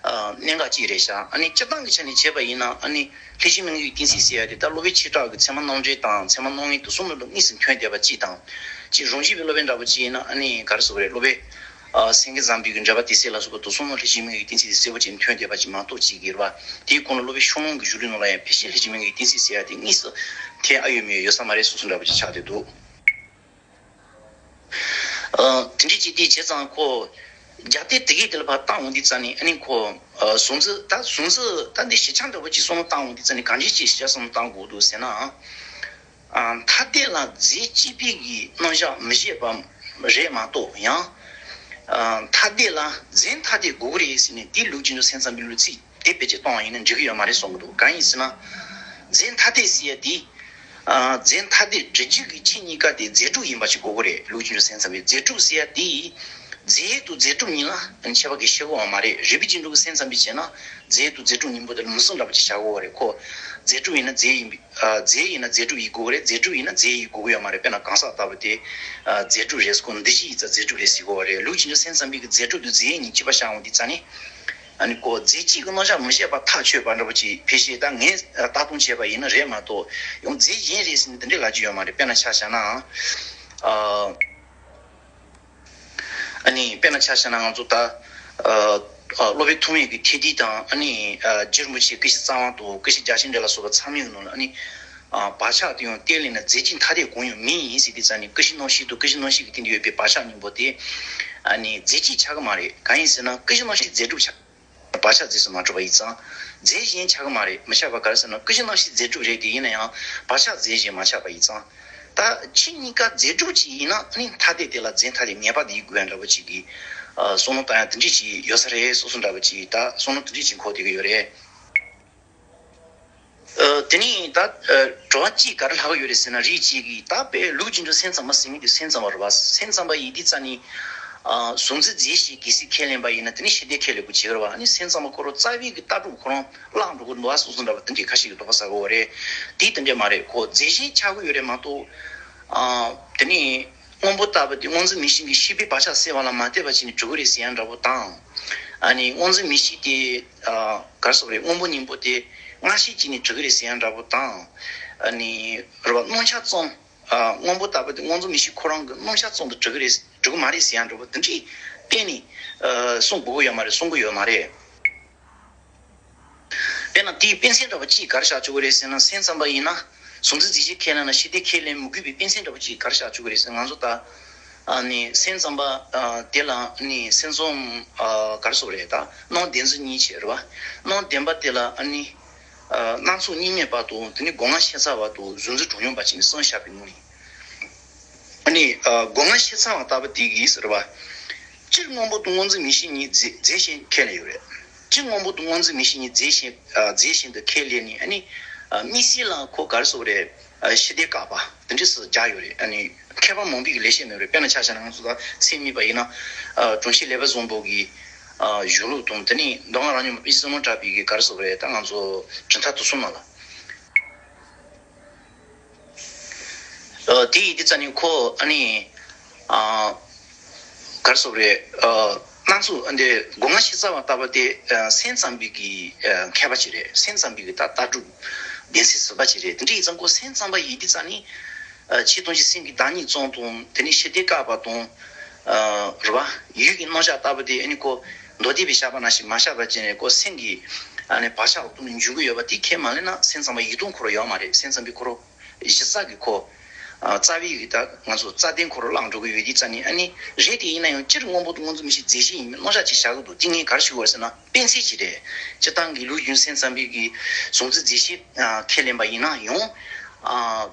ཨ་གནད་འགག་ཅིག་རེད་ཤག་ཨ་ནི་སྤྱིར་བཏང་གི་ཆ་ནས་བྱས་པ་ཡིན་ན། ཨ་ནི་ལྷན་ཅིག་དམིགས་ངེས་ཀྱི་གཏན་ཚིགས་ཟེར་ཡ་དེ་ད་སློབ་དཔོན་ཆོས་གྲགས་ཀྱི་ཚད་མ་རྣམ་འགྲེལ་དང་ཚད་མ་རྣམ་ངེས་དེ་གསུམ་ལ་དངོས་སུ་ཐོན་བསྡད་པ་གཅིག་དང་། གཅིག་རང་བཞིན་པའི་སློབ་དཔོན་འདྲ་པོ་གཅིག་ཡིན་ན། ཨ་ནི་ག་རེ་ཟེར་དགོས་རེད། སློབ་དཔོན་ཨ་སེང་གེ་བཟང་པོའི་གི་འགྲེལ་པ་དེ་གསལ་ལ་སོགས་པ་དེ་གསུམ་ལ་ལྷན་ཅིག་དམིགས་ངེས་ཀྱི་གཏན་ཚིགས་དེ་གསལ་པོ་བྱས་ནས་ཐོན་བསྡད་པ་གཅིག་མ་གཏོགས་གཅིག་གི་རེད་པ། དེའི་གོང་ལ་སློབ་དཔོན་ཤོ་ལོ་ཀའི་གཞུང་ལུགས་ནང་ལ་ཡང་ཕལ་ཆེར་ལྷན་ཅིག་དམིགས་ངེས་ཀྱི་གཏན་ཚིགས་ཟེར་ཡ་དེ་དངོས་སུ་ཐོན་ཨ་ཡོད་མེད་ཡོད་ས་མ་རེད་བཟོ་འདྲ་པོ་ཅིག་ཆགས་བསྡད་འདུག་ཨ་དེ་འདྲའི་ཅིག་དེ་བྱས་ཙང་ཁོ་རྒྱབ་རྟེན་དེ་གའི་དེ་ལ་ཕར་བཏང་འོང་དུས་ཙ་ནས། ཨ་ནི་ཁོ་ཨ་གཟུང་འཛིན། ད་གཟུང་འཛིན་ད་འདི་ཞིབ་ཆ་འདྲ་པོ་ཅིག་བསམ་བློ་བཏང་འོང་དུས་ཙ་ནས་གང་ཅིའི་ཕྱིར་ཞིབ་ཆ་བསམ་བློ་བཏང་དགོས་འདུག་ཟེར་ན། ཨ་ཐ་དད་ལ་རྫས་གཅིག་པའི་གི་རྣམ་གཞག་མི་བྱེད་པ་རེད་མ་གཏོགས། ཡང་ཨ་ཐ་དད་ལ་རྫས་ཐ་དད་དགོས་ཀྱི་རེད་ཟེར་ནས་དེ་ལུགས་ཀྱི་འགྲོ་སེམས་ཙམ་པའི་ལུགས་ཚིག་དེ་བེད་སྤྱོད་གཏོང་བ་ཡིན་ན་འགྲིག་གི་ཡོད་མ་རེད་བསམ་གྱི་འདུག་གང་ཡིན་ཟེར་ན། རྫས་ཐ་དད་ཟེར་ཡ་དེ། ཨ་རྫས་ཐ་དད་སྒྲིབ་སྦྱོར་གྱི་ཆོས་གཉིས་ཀ་དེ་རྫས་གྲུབ་ཡིན་པ་ཞིག་དགོས་ཀྱི་རེད། ལུགས་ཀྱི་འགྲོ་སེམས་ཙམ་པའི་རྫས་གྲུབ་ཟེར་ཡ་དེ། རྫས་དང་རྫས་གྲུབ་གཉིས་ལ་ཁྱད་པར་གྱི་ཤེས་དགོས་པ་མ་རེད། རིགས་པའི་རྗེས་འགྲོ་གི་སེམས་ཙམ་པས་བྱས་ན་རྫས་དང་རྫས་གྲུབ་གཉིས་པོ་དེ་ལ་མུ་གསུམ་འདྲ་པོ་ཅིག་བྱ་དགོས་པ་རེད། ཁོ་རྫས་གྲུབ་ཡིན་ན་རྫས་ཡིན་པའི། ཨ་རྫས་ཡིན་ན་རྫས་གྲུབ་ཡིན་དགོས་པ་རེད། རྫས་གྲུབ་ཡིན་ན་རྫས་ཡིན་དགོས་ཀྱི་ཡོད་མ་རེད། དཔེར་ན་གང་ཟག་ལྟ་བུ་དེ་ཨ་རྫས་གྲུབ་རེད་ཟེར། ཁོ་འདུ་བྱེད་ཡིན་ཙང་རྫས་གྲུབ་རེད་ཟེར་དགོས་པ་རེད། ལུགས་ཀྱི་འགྲོ་སེམས་ཙམ་པའི་གི་རྫས་གྲུབ་དང་རྫས་གཉིས་གཅིག་པ་བཞག་འོང་དུས་ཙ་ནས། ཨ་ནི་ཁོ་རྫས་གཅིག་གི་རྣམ་གཞག་མི་བྱེད་པ་ཐག་ཆོད་པ་འདྲ་པོ་ཅིག་ཕལ་ཆེར་ད་ངས་ལྟ་སྟངས་བྱས་པ་ཡིན་ན་རེད་མ་གཏོགས། ཡང་རྫས་གཞན་རེད་ཟེར་ནས་དེ་འདྲའི་ལབ་རྒྱུ་ཡོད་མ་རེད། དཔེར་ན་ཆ་བཞག་ན། ཨ་ཨ་ནི་དཔེར་ན་ཆ་བཞག་ན་ང་ཚོ་ད་ཨ་ ཨ་སློབ་དཔོན་ཐོགས་མེད་ཀྱི་ཐེད་དེ་དང་ཨ་ནི་ཨ་རྗེ་རིན་པོ་ཆེ་ཀུ་ཤུ་རྩ་དབང་དང་ཀུ་ཤུ་རྒྱ་ཆེར་འགྲེལ་ལ་སོགས་པ་ཚང་མའི་ནང་ལ་ཨ་ནི་ཨ་བག་ཆགས་དེ་ཡང་གཏན་ལེན་ན་རྫས་གཅིག་ཐ་དད་གང་ཡང་མེད་ཡིན་ཟེར་དུས་ཙང་ནི་ཀུ་ཤུ་རྣམ་ཤེས་དང་ཀུ་ཤུ་རྣམ་ཤེས་ཀྱི་སྟེང་དུ་ཡོད་པའི་བག་ཆགས་གཉིས་པོ་དེ་ཨ་ནི་རྫས་གཅིག་ཆགས་ཀྱི་མ་རེད། གང་ཡིན་ཟེར་ན་ཀུ་ཤུ་རྣམ་ཤེས་རྫས་གྲུབ་ཆགས། བག་ཆགས་རྫས་སུ་མ་གྲུབ་པ་ཡིན་ཙང་། རྫས་གཞན་ཆགས་ཀྱི་མ་རེད། མི་ཆགས་པ་ག་རེ་ཟེར་ན་ཀུ་ཤུ་རྣམ་ཤེས་རྫས་གྲུབ་རེད་དེ། ཡིན་ན་ཡང་བག་ཆགས་རྫས་གཞན་མ་ཆགས་པ་ཡིན་ཙང་། ད་ཁྱེད་གཉིས་ཀ་རྫས་གྲུབ་ཅིག་ཡིན་ན་ཨ་ནི་ཐ་དད་དེ་ལ་རྫས་ཐ་དད་ངེས་པར་དུ་ཡིན་དགོས་ཡ་འདྲ་པོ་ཅིག་གི་ཨ་བསམ་བློ་བཏང་ཡ་དེ་འདྲ་ཅིག་ཡོད་ས་རེད་བསམ་བསམ་འདྲ་པོ་ཅིག་ད་བསམ་བློ་དེ་འདྲ་ཅིག་འཁོར་བསྡད་ཀྱི་ཡོད་རེད། ཨ་དེ་ནས་ད་ཨ་དྲི་བ་གཅིག་ག་རེ་ལྷག་ཡོད་རེད་ཟེར་ན། རིགས་གཅིག་གིས་ད་དཔེ་ལུགས་རྒྱུན་དུ་སེམས་ཙམ་པ་ཟེར་མཁན་དེ་སེམས་ཙམ་པ་རེད་པ། སེམས་ཙམ་པ་ཡིན་དུས་ཙང་ནི་ཨ་གཟུང་འཛིན་རྫས་གཞན་གལ་སྲིད་ཁས་ལེན་པ་ཡིན་ན་དེ་ནི་ཤེས་ལྡན་ཁས་ལེན་དགོས་བྱེད་ཀྱི་རེད་པ། ཨ་ནི་སེམས་ཙམ་པ་ཁོ་རང་རྩ་བའི་གི་ལྟ་གྲུབ་ཁོ་རང་བརླག་འགྲོ་གི་འདུག་པ་བསམ་བསམ་འདྲ་པོ་དེ་འདྲའི་ཁ་ཤས་ཀྱིས་དོགས་པ་ཟ་གི་ཡོད་རེད། དེ་དེ་འདྲ་མ་རེད། ཁོ་རྫས་གཞན་ཆགས་ཀྱི་ཡོད་རེད་མ་གཏོགས། ཨ་དེ་ནི་སྔོན་པོ་ལྟ་བུ་དེ་སྔོ་འཛིན་མིག་ཤེས་ཀྱི་ཤེས་པའི་བག་ཆགས་སེལ་བ་ལ་མ་ལྟོས་པ་བྱས་ནས་གྲུབ་ཀྱི་རེད་ཟེར་ཡ་འདྲ་པོ་དང་། ཨ་ནི་སྔོ་འཛིན་མིག་ཤེས་དེ་ཨ་ག་རེ་ཟེར་དགོས་རེད། སྔོན་པོ་སྙིང་པོ་དེ་སྔ་ཤེས་ཀྱིས་ནི་གྲུབ་ཀྱི་རེད་ཟེར་ཡ་འདྲ་པོ་དང་། ཨ་ནི་རེད་པ། རྣམ་གཞག་ཙམ། ཨ་སྔོན་པོ་ལྟ་བུ་དེ་སྔོ་འཛིན་མིག་ཤེས་ཁོ་རང་གི་རྣམ་གཞག་ཙམ་དུ་གྲུབ་ཀྱི་རེད། གྲུབ་ཀྱི་མ་རེད་ཟེར་ཡ་འདྲ་པོ་དེ་འདྲའི་གཏན་ནས་ཨ་གསུང་དགོས་ཀྱི་ཡོད་མ་རེད། གསུང་གི་ཡོད་མ་རེད། དཔེར་ན་དེའི་དཔེ་མཚོན་འདྲ་པོ་གཅིག་ག་རེ་བཞག་ཆོག་གི་རེད་ཟེར་ན། སེམས་ཙམ་པ་ཡིན་ན་གཟུང་འཛིན་རྫས་གཞན་ཁས་ལེན་ན་ཤེས་ལྡན་ཁས་ལེན་མི་དགོས་པའི་དཔེ་མཚོན་འདྲ་པོ་གཅིག་ག་རེ་བཞག་ཆོག་གི་རེད་ཟེར་ན། ང་ཚོ་ད་ཨ་ནི་སེམས་ཙམ་པ་ཨ་དེ་ལ་ནི་སེམས་ཙམ་ཨ་ག་རེ་ཟེར་དགོས་རེད། ད་སྣང་བདེན་རྫུན་གཉིས་བྱས་རེད་པ། སྣང་བདེན་པ་དེ་ལ་ཨ་ནི་ཨ་སྣང་ཚུལ་གཉིས་མེད་པ་དང་། དེ་ནི་སྒོ་ལྔ་ཤེས་ཚར་བ་དང་། གཟུང་འཛིན་གྲངས་མེད་པ་བྱས་ནས་གསུམ་བཞག་པའི་ནང་ནས། ཨ་ནི་ཨ་སྒོ་ལྔ་ཤེས་ཚར་བ་ལྟ་བུ་དེ་གིས་ཟེར་བ། སྤྱིར་སྔོན་པོ་དང་སྔོ་འཛིན་མིག་ཤེས་གཉིས་རྫས་རྫས་གཞན་ཁས་ལེན་ཡོད་རེད། སྤྱིར་སྔོན་པོ་དང་སྔོ་འཛིན་མིག་ཤེས་གཉིས་རྫས་གཞན་ཨ་རྫས་གཞན་དུ་ཁས་ལེན་ནས། ཨ་ནི་ཨ་དམིགས་བསལ་ལ་ཁོ་ག་རེ་ཟེར་དགོས་རེད། ཨ་ཤེས་ལྡན་བཀག་པ་དེ་འདྲ་སུ་སྦྱར་ཡོད་རེད། ཨ་ནི་མཁས་པ་མང་པོའི་གི་ལེགས་བཤད་ནང་རེད། དཔེར་ན་ཆ་བཞག་ན་ང་ཚོ་ད་ཚད་མེད་པ་ཡིན་ན་ཨ་གྲོང་ཁྱེར་ལེགས་པ་བཟང་པོ་གི་ཨ་གཞུང་ལུགས་དང་། དེ་ནས་མདོ་སྔགས་རབ་འབྱམས་པ་དཔེ་ཆ་ཚོགས་མང་དྲགས་པའི་གི་ག་རེ་ཟེར་དགོས་རེད། ད་ང་ཚོ་གྲུབ་མཐའ་དེ་ཚོ་ནང་ལ། ཨ་དེ་ཡིན་དུས་ཙང་ནི་ཁོ་ཨ་ནི་ཨ་ག་རེ་ཟེར་དགོས་རེད། ཨ་སྣང་ཚུལ་ཨ་འདི་སྒོ་ལྔ་ཤེས་ཚར་བ་ལྟ་བུ་དེ་ཨ་སེམས་ཙམ་པའི་གི་ཨ་མཁས་པ་ཅིག་རེད། སེམས་ཙམ་པའི་གི་ད་ལྟ་གྲུབ་བདེན་གསལ་ཟབ་པ་ཅིག་རེད། དེ་འདྲ་ཡིན་ཙང་ཁོ་སེམས་ཙམ་པ་ཡིན་དུས་ཙང་ནི་ཨ་ཆོས་དང་ཆོས་སེམས་ཀྱི་བདག་ཉིད་ཙམ་དང་། དེ་ནས་ཤེས་ལྡན་བཀག་པ་དང་། ཨ་རེད་པ། ཡུལ་གྱི་རྣམ་གཞག་ལྟ་བུ་དེ་ཨ་ནི་ཁོ་མདོ་སྡེ་པའི་བཤད་པ་ནང་བཞིན་མ་བཤད་པ་བྱས་ནས་ཁོ་སེམས་ཀྱི་ཨ་ནི་བག་ཆགས་འོག་ཏུ་ནས་འཇུག་གི་ཡོད་པ་དེ་ཁས་མ་ལེན་ན་སེམས་ཙམ་པ་ཡིད་རྟོན་ཁོ་རང་ཡོད་མ་རེད། སེམས་ཙམ་པའི་ཁོ་རང་གཞི་རྩ་གི་ཁོ་ཨ་རྩ་བའི་གི་ད་ང་ཚོ་རྩ་དོན་ཁོ་རང་བརླག་འགྲོ་གི་ཡོད་དུས་ཙང་ནི། ཨ་ནི་རེད་དེ། ཡིན་ན་ཡང་སྤྱིར་སྔོན་པོ་དང་སྔོ་འཛིན་མིག་ཤེས་རྫས་གཞན་ཡིན་མིན་རྣམ་གཞག་ཅིག་བཞག་གི་འདུག་དེ་ངས་ག་རེ་ཞུ་དགོས་ཟེར་ན། དཔེ་མཚོན་ཅིག་རེད། སྤྱིར་བཏང་གི་ལུགས་རྒྱུན་སེམས་ཙམ་པའི་གི་གཟུང་འཛིན་རྫས་གཞན་ཨ་ཁས་ལེན་པ་ཡིན་ན་ཡང་ཨ་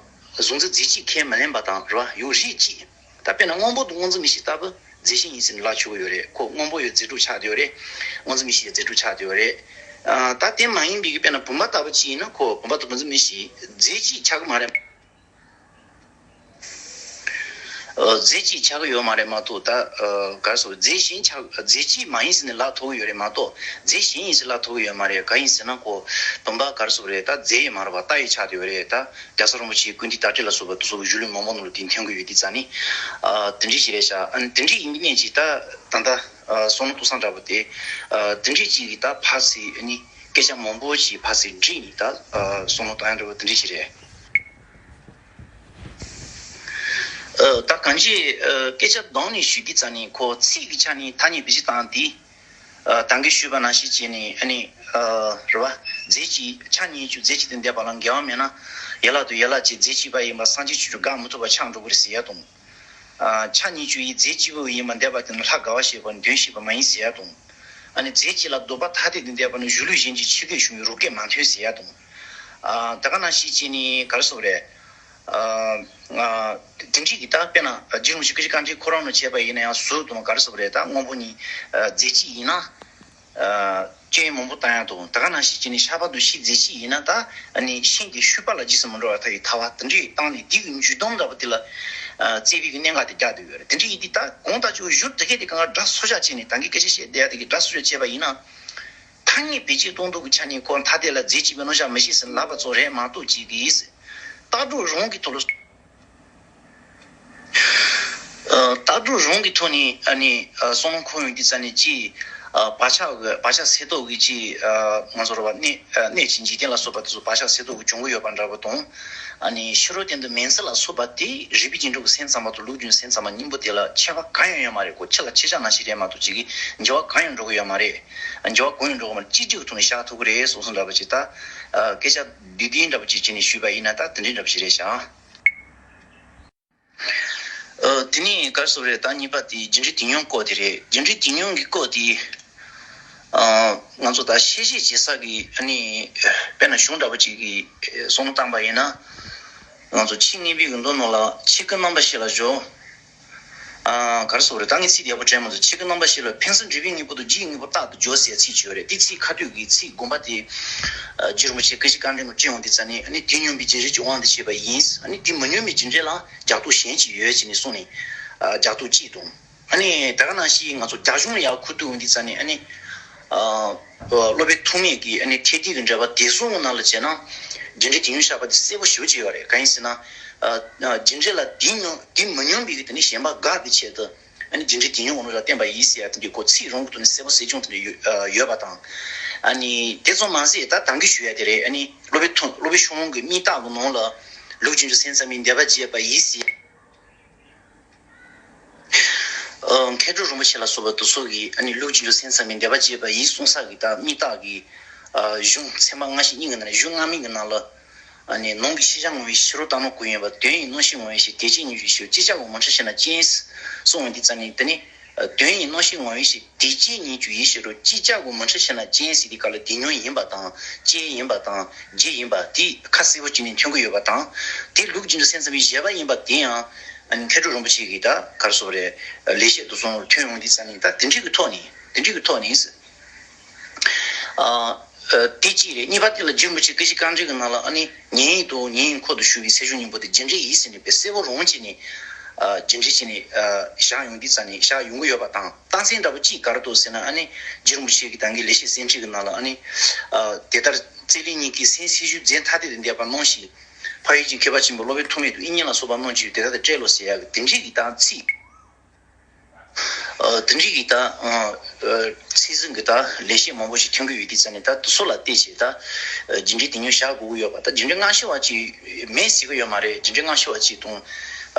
གཟུང་འཛིན་རྫས་གཅིག་ཁས་མི་ལེན་པ་དང་རེད་པ། ཡང་རིགས་གཅིག་ད་དཔེར་ན་སྔོན་པོ་དང་སྔོ་འཛིན་མིག་ཤེས་ལྟ་བུ་རྫས་གཞན་ཡིན་ཟེར་ནས་ལབ་ཆོག་གི་ཡོད་རེད། ཁོ་སྔོན་པོ་ཡང་རྫས་གྲུབ་ཆགས་བསྡད་ཡོད་རེད། སྔོ་འཛིན་མིག་ཤེས་ཡང་རྫས་གྲུབ་ཆགས་བསྡད་ཡོད་རེད། ཨ་ད་དེ་མ་ཡིན་པའི་གི་དཔེར་ན་བུམ་པ་ལྟ་བུ་ཅིག་ཡིན་ན་ཁོ་བུམ་པ་དང་སྔོ་འཛིན་མིག་ཤེས་རྫས་གཅིག་ཆགས་ཀྱི་མ་རེད། ཨ་རྫས་གཅིག་ཆགས་ཀྱི་ཡོད་མ་རེད་མ་གཏོགས། ད་ཨ་ག་རེ་ཟེར། རྫས་གཞན་ཆགས། རྫས་གཅིག་མ་ཡིན་ཟེར་ནས་ལབ་ཐུབ་ཀྱི་ཡོད་རེད་མ་གཏོགས་རྫས་གཞན་ཡིན་ཟེར་ལབ་ཐུབ་ཀྱི་ཡོད་མ་རེད། གང་ཡིན་ཟེར་ན་ཁོ་བུམ་པ་ག་རེ་ཟེར་དགོས་རེད། ད་རྫས་ཡང་མ་རེད་པ། རྟ་ཡང་ཆགས་བསྡད་ཡོད་རེད། ད་རྒྱལ་ཚབ་རིན་པོ་ཆེའི་ཀུན་བཏུས་དར་ཊིཀ་ལ་སོགས་པ་དེ་ཚོ་གཞུང་ལུགས་མང་པོ་ནང་ལ་དེ་འཐོན་གྱི་ཡོད་དུས་ཙང་ནི། ཨ་དེ་འདྲ་ཞིག་རེད་ཤག་ཨ་དེ་འདྲ་ཡིན་པའི་གནད་ཀྱིས་ད་ད་ལྟ་ཨ་བསམ་བློ་གཏོང་སྟངས་འདྲ་པོ་དེ་ཨ་དེ་འདྲ་ཅིག་གིས་ད་ཕར་ཚུར་ཨ་ནི་སྐད་ཆ་མང་པོ་ཞིག་ཕར་ཚུར་བསྒྲིགས་ནས་ད་ཨ་བསམ་བློ་བཏང་ཡ་འདྲ་པོ་དེ་འདྲ་ཞིག་རེད། ཨ་ད་གང་ཅི་ཨ་སྐད་ཆ་བསྡོམས་ནས་ཞུས་དུས་ཙང་ནི་ཁོ་ཚིག་གི་ཆ་ནས་ཐ་སྙད་བེད་སྤྱོད་བཏང་དེ། ཨ་ད་གིན་ཞུས་པ་ནང་བཞིན་བྱས་ནས་ཨ་ནི་ཨ་རེད་པ། རྫས་གཅིག་ཆ་གཉིས་གཅིག་རྫས་གཅིག་ཏུ་འདས་པ་ལ་འགལ་བ་མེད་ན། ཡན་ལག་དང་ཡན་ལག་གཅིག་རྫས་གཅིག་པ་ཡིན་པ་སངས་རྒྱས་ཆོས་ཀྱི་དགག་མི་ཐུབ་པ་ཆགས་འགྲོ་གི་རེད་ཟེར་ཡ་དང་། ཨ་ཆ་གཉིས་གཅིག་ཡིན་རྫས་གཅིག་པུ་ཡིན་པ་འདས་པ་དེ་ནི་ལྷ་དགའ་བ་བཞེད་པ་དོན་བཤད་པ་མ་ཡིན་ཟེར་ཡ་དང་། ཨ་ནི་རྫས་གཅིག་ལ་ལྡོག་པ་ཐ་དད་དུ་འདས་པ་ནི་གཞུང་ལུགས་གཞན་གྱི་ཆོས་སྐད་གཞུང་གི་རིགས་སྐད་མ་མཐུན་ཟེར་ཡ་དང་། ཨ་ད་ག་ནང་བཞིན་བྱས་ནས་ག་རེ་ཟེར་དགོས་རེད། ཨ་ཨ་དེ་འདྲའི་གི་ད་དཔེར་ན་རྗེ་རིན་པོ་ཆེ་ཀུན་མཁྱེན་རྟ་མགྲིན་ཁོ་རང་ལ་བྱས་པ་ཡིན་ན་ཡང་གཟུགས་དང་ག་རེ་ཟེར་དགོས་རེད། ད་སྔོན་པོ་གཉིས་ཨ་རྫས་གཅིག་ཡིན་ན་ཨ་སྐྱོན་མང་པོ་བཏང་ཡ་དང་། ད་ག་ནང་བཞིན་བྱས་ནས་ཤ་པ་དང་ཤིང་རྫས་གཅིག་ཡིན་ན་ད་ཨ་ནི་ཤིང་དེ་ཤུལ་པ་ལ་རྗེས་སུ་མི་འགྲོ་བར་ཐལ་བའི་ཐལ་བ་དེ་འདྲའི་བཏང་ནས་དེ་གི་འཇུག་སྡོམ་འདྲ་པོ་དེ་ལ་ཨ་བརྩི་བའི་གི་གནད་འགག་དེ་རྒྱག་བསྡད་ཡོད་རེད། དེ་འདྲ་ཡིན་དུས་ད་གང་ལྟར་ཅིག་གཞུང་དེ་གས་དེ་གང་ག་སྒྲ་གསོག་བཞག་བྱས་ནས་ད་གིན་སྐད་ཆ་བཤད་བསྡད་ཡ་དེ་གི་སྒྲ་གསོག་བཞག་བྱས་པ་ཡིན་ན། ཐ་སྙད་བེད་སྤྱོད་གཏོང་སྟངས་ཀྱི་ཆ་ནས་ཁོ་ཐ་དད་ལ་རྫས་གཅིག་པའི་རྣམ་གཞག་མི་བཞེད་ཟེར་ལབ་པ་ཙམ་རེད་མ་གཏོགས། ཅིག་གིས་ལྟ་གྲུབ་རང་གི་ཐོག་ལ། ཨ་ལྟ་གྲུབ་རང་གི་ཐོག་ནས་ཨ་ནི་ཨ་བསམ་བློ་འཁོར་ཡོང་དུས་ཙ་ནས་ཅིག་བག་ཆགས་ཀྱི་བག་ཆགས་སད་རྟོགས་ཀྱི་ཅིག་ང་ཚོ་རེད་བ། གནས་གནས་ཀྱི་འཇིག་རྟེན་ལ་སོགས་པ་དེ་ཚོ་བག་ཆགས་སད་རྟོགས་ཀྱི་འབྱུང་གི་ཡོད་པ་འདྲ་པོ་དང་། ཨ་ནི་ཕྱི་རོལ་སྟེང་དུ་མིང་ཚིག་ལ་སོགས་པ་དེ་རིག་པའི་འཇིག་འགྲོ་གི་སེམས་ཙམ་པ་དང་ལུགས་འབྱུང་སེམས་ཙམ་པ་གཉིས་པོ་དེ་ལ་ཁྱད་པར་གང་ཡང་ཡོད་མ་རེད། ཁོ་ཕྱི་ལ་ཕྱི་བཞག་ནང་བཞིན་རེད་མ་གཏོགས་ཅིག་གི་འགྱུར་བ་གང་ཡང་འགྲོ་གི་ཡོད་མ་རེད། འགྱུར་བ་གང་ཡང་འགྲོ་གི་མ་རེད། གཅིག་གཅིག་གི་ཐོག་ནས་བཞག་ཐུབ་ཀྱི་རེད་གསུངས་སོང་འདྲ་པོ་ཅིག་ད། སྐད་ཆ་བསྡུས་བསྡུས་འདྲ་པོ་ཅིག་བྱས་ནས་ཞུས་པ་ཡིན་ན་ད་དེ་འདྲའི་འདྲ་པོ་ཞིག་རེད་ཤག་ཨ། དེ་ནས་ག་རེ་ཟེར་དགོས་རེད། ད་གཉིས་པ་དེ་རྒྱུ་འབྲས་དེ་ཉུང་སྐོར་དེ་རེད། རྒྱུ་འབྲས་དེ་ཉུང་གི་སྐོར་དེ། ཨ། ང་ཚོ་ད་ཤེས་བྱེད་བྱེད་ས་གི་ཨ་ནི་དཔེར་ན་གཞུང་འདྲ་པོ་ཅིག་གི་གསུང་བཏང་པ་ཡིན་ན། ང་ཚོ་ཕྱི་ངེས་པའི་གི་མདོ་ནང་ལ་ཆོས་སྐུ་རྣམ་པ་བཞི་ལ་སྦྱོར། ཨ། ག་རེ་ཟེར་དགོས་རེད། ད་ངས་ཚིག་དེ་ཡག་པོ་དྲན་མ་སོང་། ཆོས་སྐུ་རྣམ་པ་བཞི་ལ་ཕན་ཚུན་འབྲེལ་བའི་དངོས་པོ་དང་རྒྱུའི་དངོས་པོ་རྟག་ཏུ་སྦྱོར་ཟེར་ཚིག་ཅིག་ཡོད་རེད། དེ་ཚིག་ཁ་ཐུག་གི་ཚིག་དགོངས་པ་དེ། ཨ། རྗེ་རིན་པོ་ཆེ་སྐུ་ཞབས་ཀྱི་བཀའ་འགྲེལ་ནང་བཀྲལ་ཡོང་དུས་ཙ་ནས་ཨ་ནི་དེ་སྙོམས་པའི་རྒྱུ་འབྲས་ཀྱི་དབང་དུ་བྱས་པ་ཡིན། ཨ་ནི་དེ་མི་སྙོམས་པའི་རྒྱུ་འབྲས་ལ་རྒྱག་རྟོག་གཞན་གཅིག་ཡོད་ཅེས་ནས་གསུངས་ནས། ཨ། རྒྱག་རྟོག་གཅིག་དང་། ཨ་ནི་ད་ག་ནང་བཞིན་ང་ཚོ་རྒྱ་གཞུང་ལ་ཡར་ཁུ་བསྡུ་འོང་དུས་ཙ་ནས་ཨ་ནི། ཨ། སློབ་དཔོན་ཐོགས་མེད་ཀྱིས་ཨ་ནི་ཐེག་བསྡུས་ཀྱི་འགྲེལ་པ་བདེ་སྲུང་གི་ནང་ལ་བྱས་ན། རྒྱུ་འབྲས་དེ་ཉུང་བཞག་པ་དེ་གསལ་པོ་ཞེ་པོ་ཅིག་ཡོད་རེད། གང་ཡིན་ཟེར་ན། ཨ། རྒྱུ་འབྲས་ལ་དེ་སྙོམས་དེ་མི་སྙོམས་པའི་གི་དེ་ནི་ཞེན་པ་དགག་པའི་ཆེད་དུ། ཨ་ནི་རྒྱུ་འབྲས་དེ་ཉུང་བ་ནོ་ར་བསྟན་པ་ཡིན་ཟེར་ཡ་དེ་འདྲའི་ཁོ་ཚིག་རང་གི་ཐོག་ནས་གསལ་པོ་གསལ་རྐྱང་དེ་འདྲ་ཡོད་ཡོད་པ་དང་། ཨ་ནི་དེ་ཙམ་མ་ཟད་ད་དང་གི་ཞུ་ཡ་དེ་རེད། ཨ་ནི་སློབ་དཔོན་ཐོགས་སློབ་དཔོན་ཤོང་ལོང་གི་དམིགས་རྟགས་ཀྱི་ནང་ལ། ལུགས་རྒྱུ་འབྲས་སེམས་ཙམ་པའི་འདོད་པ་བྱས་པ་ཡིན་ཟེར། ཨ། མཁས་གྲུབ་རིན་པོ་ཆེ་ལ་སོགས་པ་དེ་ཚོ་གིས་ཨ་ནི་ལུགས་རྒྱུ་འབྲས་སེམས་ཙམ་པའི་འདོད་པ་བྱས་པ་ཡིན་གསུངས་ས་གི་ད་དམིགས་རྟགས་ཀྱི། ཨ། གཞུང་ཚད་མ་སྔ་ཕྱི་གཉིས་ཀྱི་ནང་ནས་གཞུང་སྔ་མའི་གི་ནང་ལ། ཨ་ནི་ནང་གི་ཤེས་བྱ་ངོ་བོའི་ཕྱི་རོལ་ལྟ་སྣང་ཀུན་ཡོད་པ། དོན་ཡིན་སྣང་ཤས་ངོ་བོའི་ཕྱིར། དེ་ཅན་ཉིད་ཀྱི་ཕྱིར་རོ། ཅིག་ཅར་གྱི་མིང་ཚིག་ཕྱིར་ན་ཅན་གསུངས་པ་འདི་ཙམ་ནས་དེ་ནི། ཨ། དོན་ཡིན་སྣང་ཤས་ངོ་བོའི་ཕྱིར། དེ་ཅན་ཉིད་ཀྱི་ཕྱིར་རོ། ཅིག་ཅར་གྱི་མིང་ཚིག་ཕྱིར་ན་ཅན་ཟེར་དེ་ག་ལ་དེ་ཉིད་ཡིན་པ་དང་ཅན་ཡིན་པ་དང་རྒྱུ་ཡིན་པ་དེ་ཁ་གསལ་པོ་བྱས་ནས་ཐོན་གྱི་ཡོད་པ་དང་། དེ་ལུགས་རྒྱུ་འབྲས་སེམས་ཙམ་པའི་བཞེད་པ་ཡིན་པ་དེ་ཡང་། ཨ་ནི་མཁས་གྲུབ་རིན་པོ་ཆེ་གིས་ད་ག་རེ་ཟེར་དགོས་རེད། ལེགས་བཤད་དུ་སོང་ཐོན་ཡོང་དུས་ཙམ་ནས་ད་དེ་འདྲའི་གི་ཐོག་ནས་དེ་འདྲའི་གི་ཐོག་ནས། ཨ། ཨ། དེ་གཅིག་རེད། གཉིས་པ་དེ་ལ་རྗེ་རིན་པོ་ཆེ་སྐུ་བཞིའི་བཀའ་འགྲེལ་གྱི་ནང་ལ་ཨ་ནི་ཉན་ཡིན་དང་ཉན་ཡིན་འཁོར་དུ་ཞུགས་པའི་ཚེ་གཞུང་གཉིས་པོ་དེ་རྒྱུ་འབྲས་ཡིན་ཟེར་ནས་དཔེ་གསལ་པོ་རང་བྱས་ནས། ཨ། རྒྱུ་འབྲས་བྱས་ནས། ཨ། བཞག་ཡོང་དུས་ཙམ་ནས་བཞག་ཡོང་གི་ཡོད་པ་དང་། རྟགས་མཚན་འདྲ་པོ་གཅིག་ག་རེ་འདུག་ཟེར་ན། ཨ་ནི་རྗེ་རིན་པོ་ཆེ་གིས་ད་གིན་ལེགས་བཤད་ཟིན་བྲིས་ཀྱི་ནང་ལ་ཨ་ནི། ཨ། དེ་ལྟར་རྩེ་ལེན་གཉིས་ཀའི་སེམས་སེམས་ཤུགས་རྫས་ཐ་དད་དུ་འདས་པ་རྣམས་ཤིང་། འཕགས་ཡུལ་གྱི་མཁས་པ་ཆེན་པོ་སློབ་དཔོན་ཐོགས་མེད་དང་དབྱིག་གཉེན་ལ་སོགས་པ་རྣམས་ཀྱིས་དེ་ལྟར་དུ་བཀྲལ་ལོ་ཟེར་ཡག་གི་དེ་འདྲའི་གི་ད་ཚིག་ཨ། དེ་འདྲའི་གི་ད། ཨ། ཚིག་ཟིན་གི་ད་ལེགས་བཤད་མང་པོ་ཞིག་ཐོན་གི་ཡོད་དུས་ཙམ་ནས་ད་དེ་ཚོ་ལ་བལྟས་བྱས་ད། ཨ། རྒྱུ་འབྲས་དེ་ཉིད་བཞག་དགོས་ཀྱི་ཡོད་པ། ད་རྒྱུ་འབྲས་སྔ་ཕྱི་བ་ཅིག་མེད་ཟེར་གི་ཡོད་མ་རེད། རྒྱུ་འབྲས་སྔ་ཕྱི་བ་ཅིག་དང་།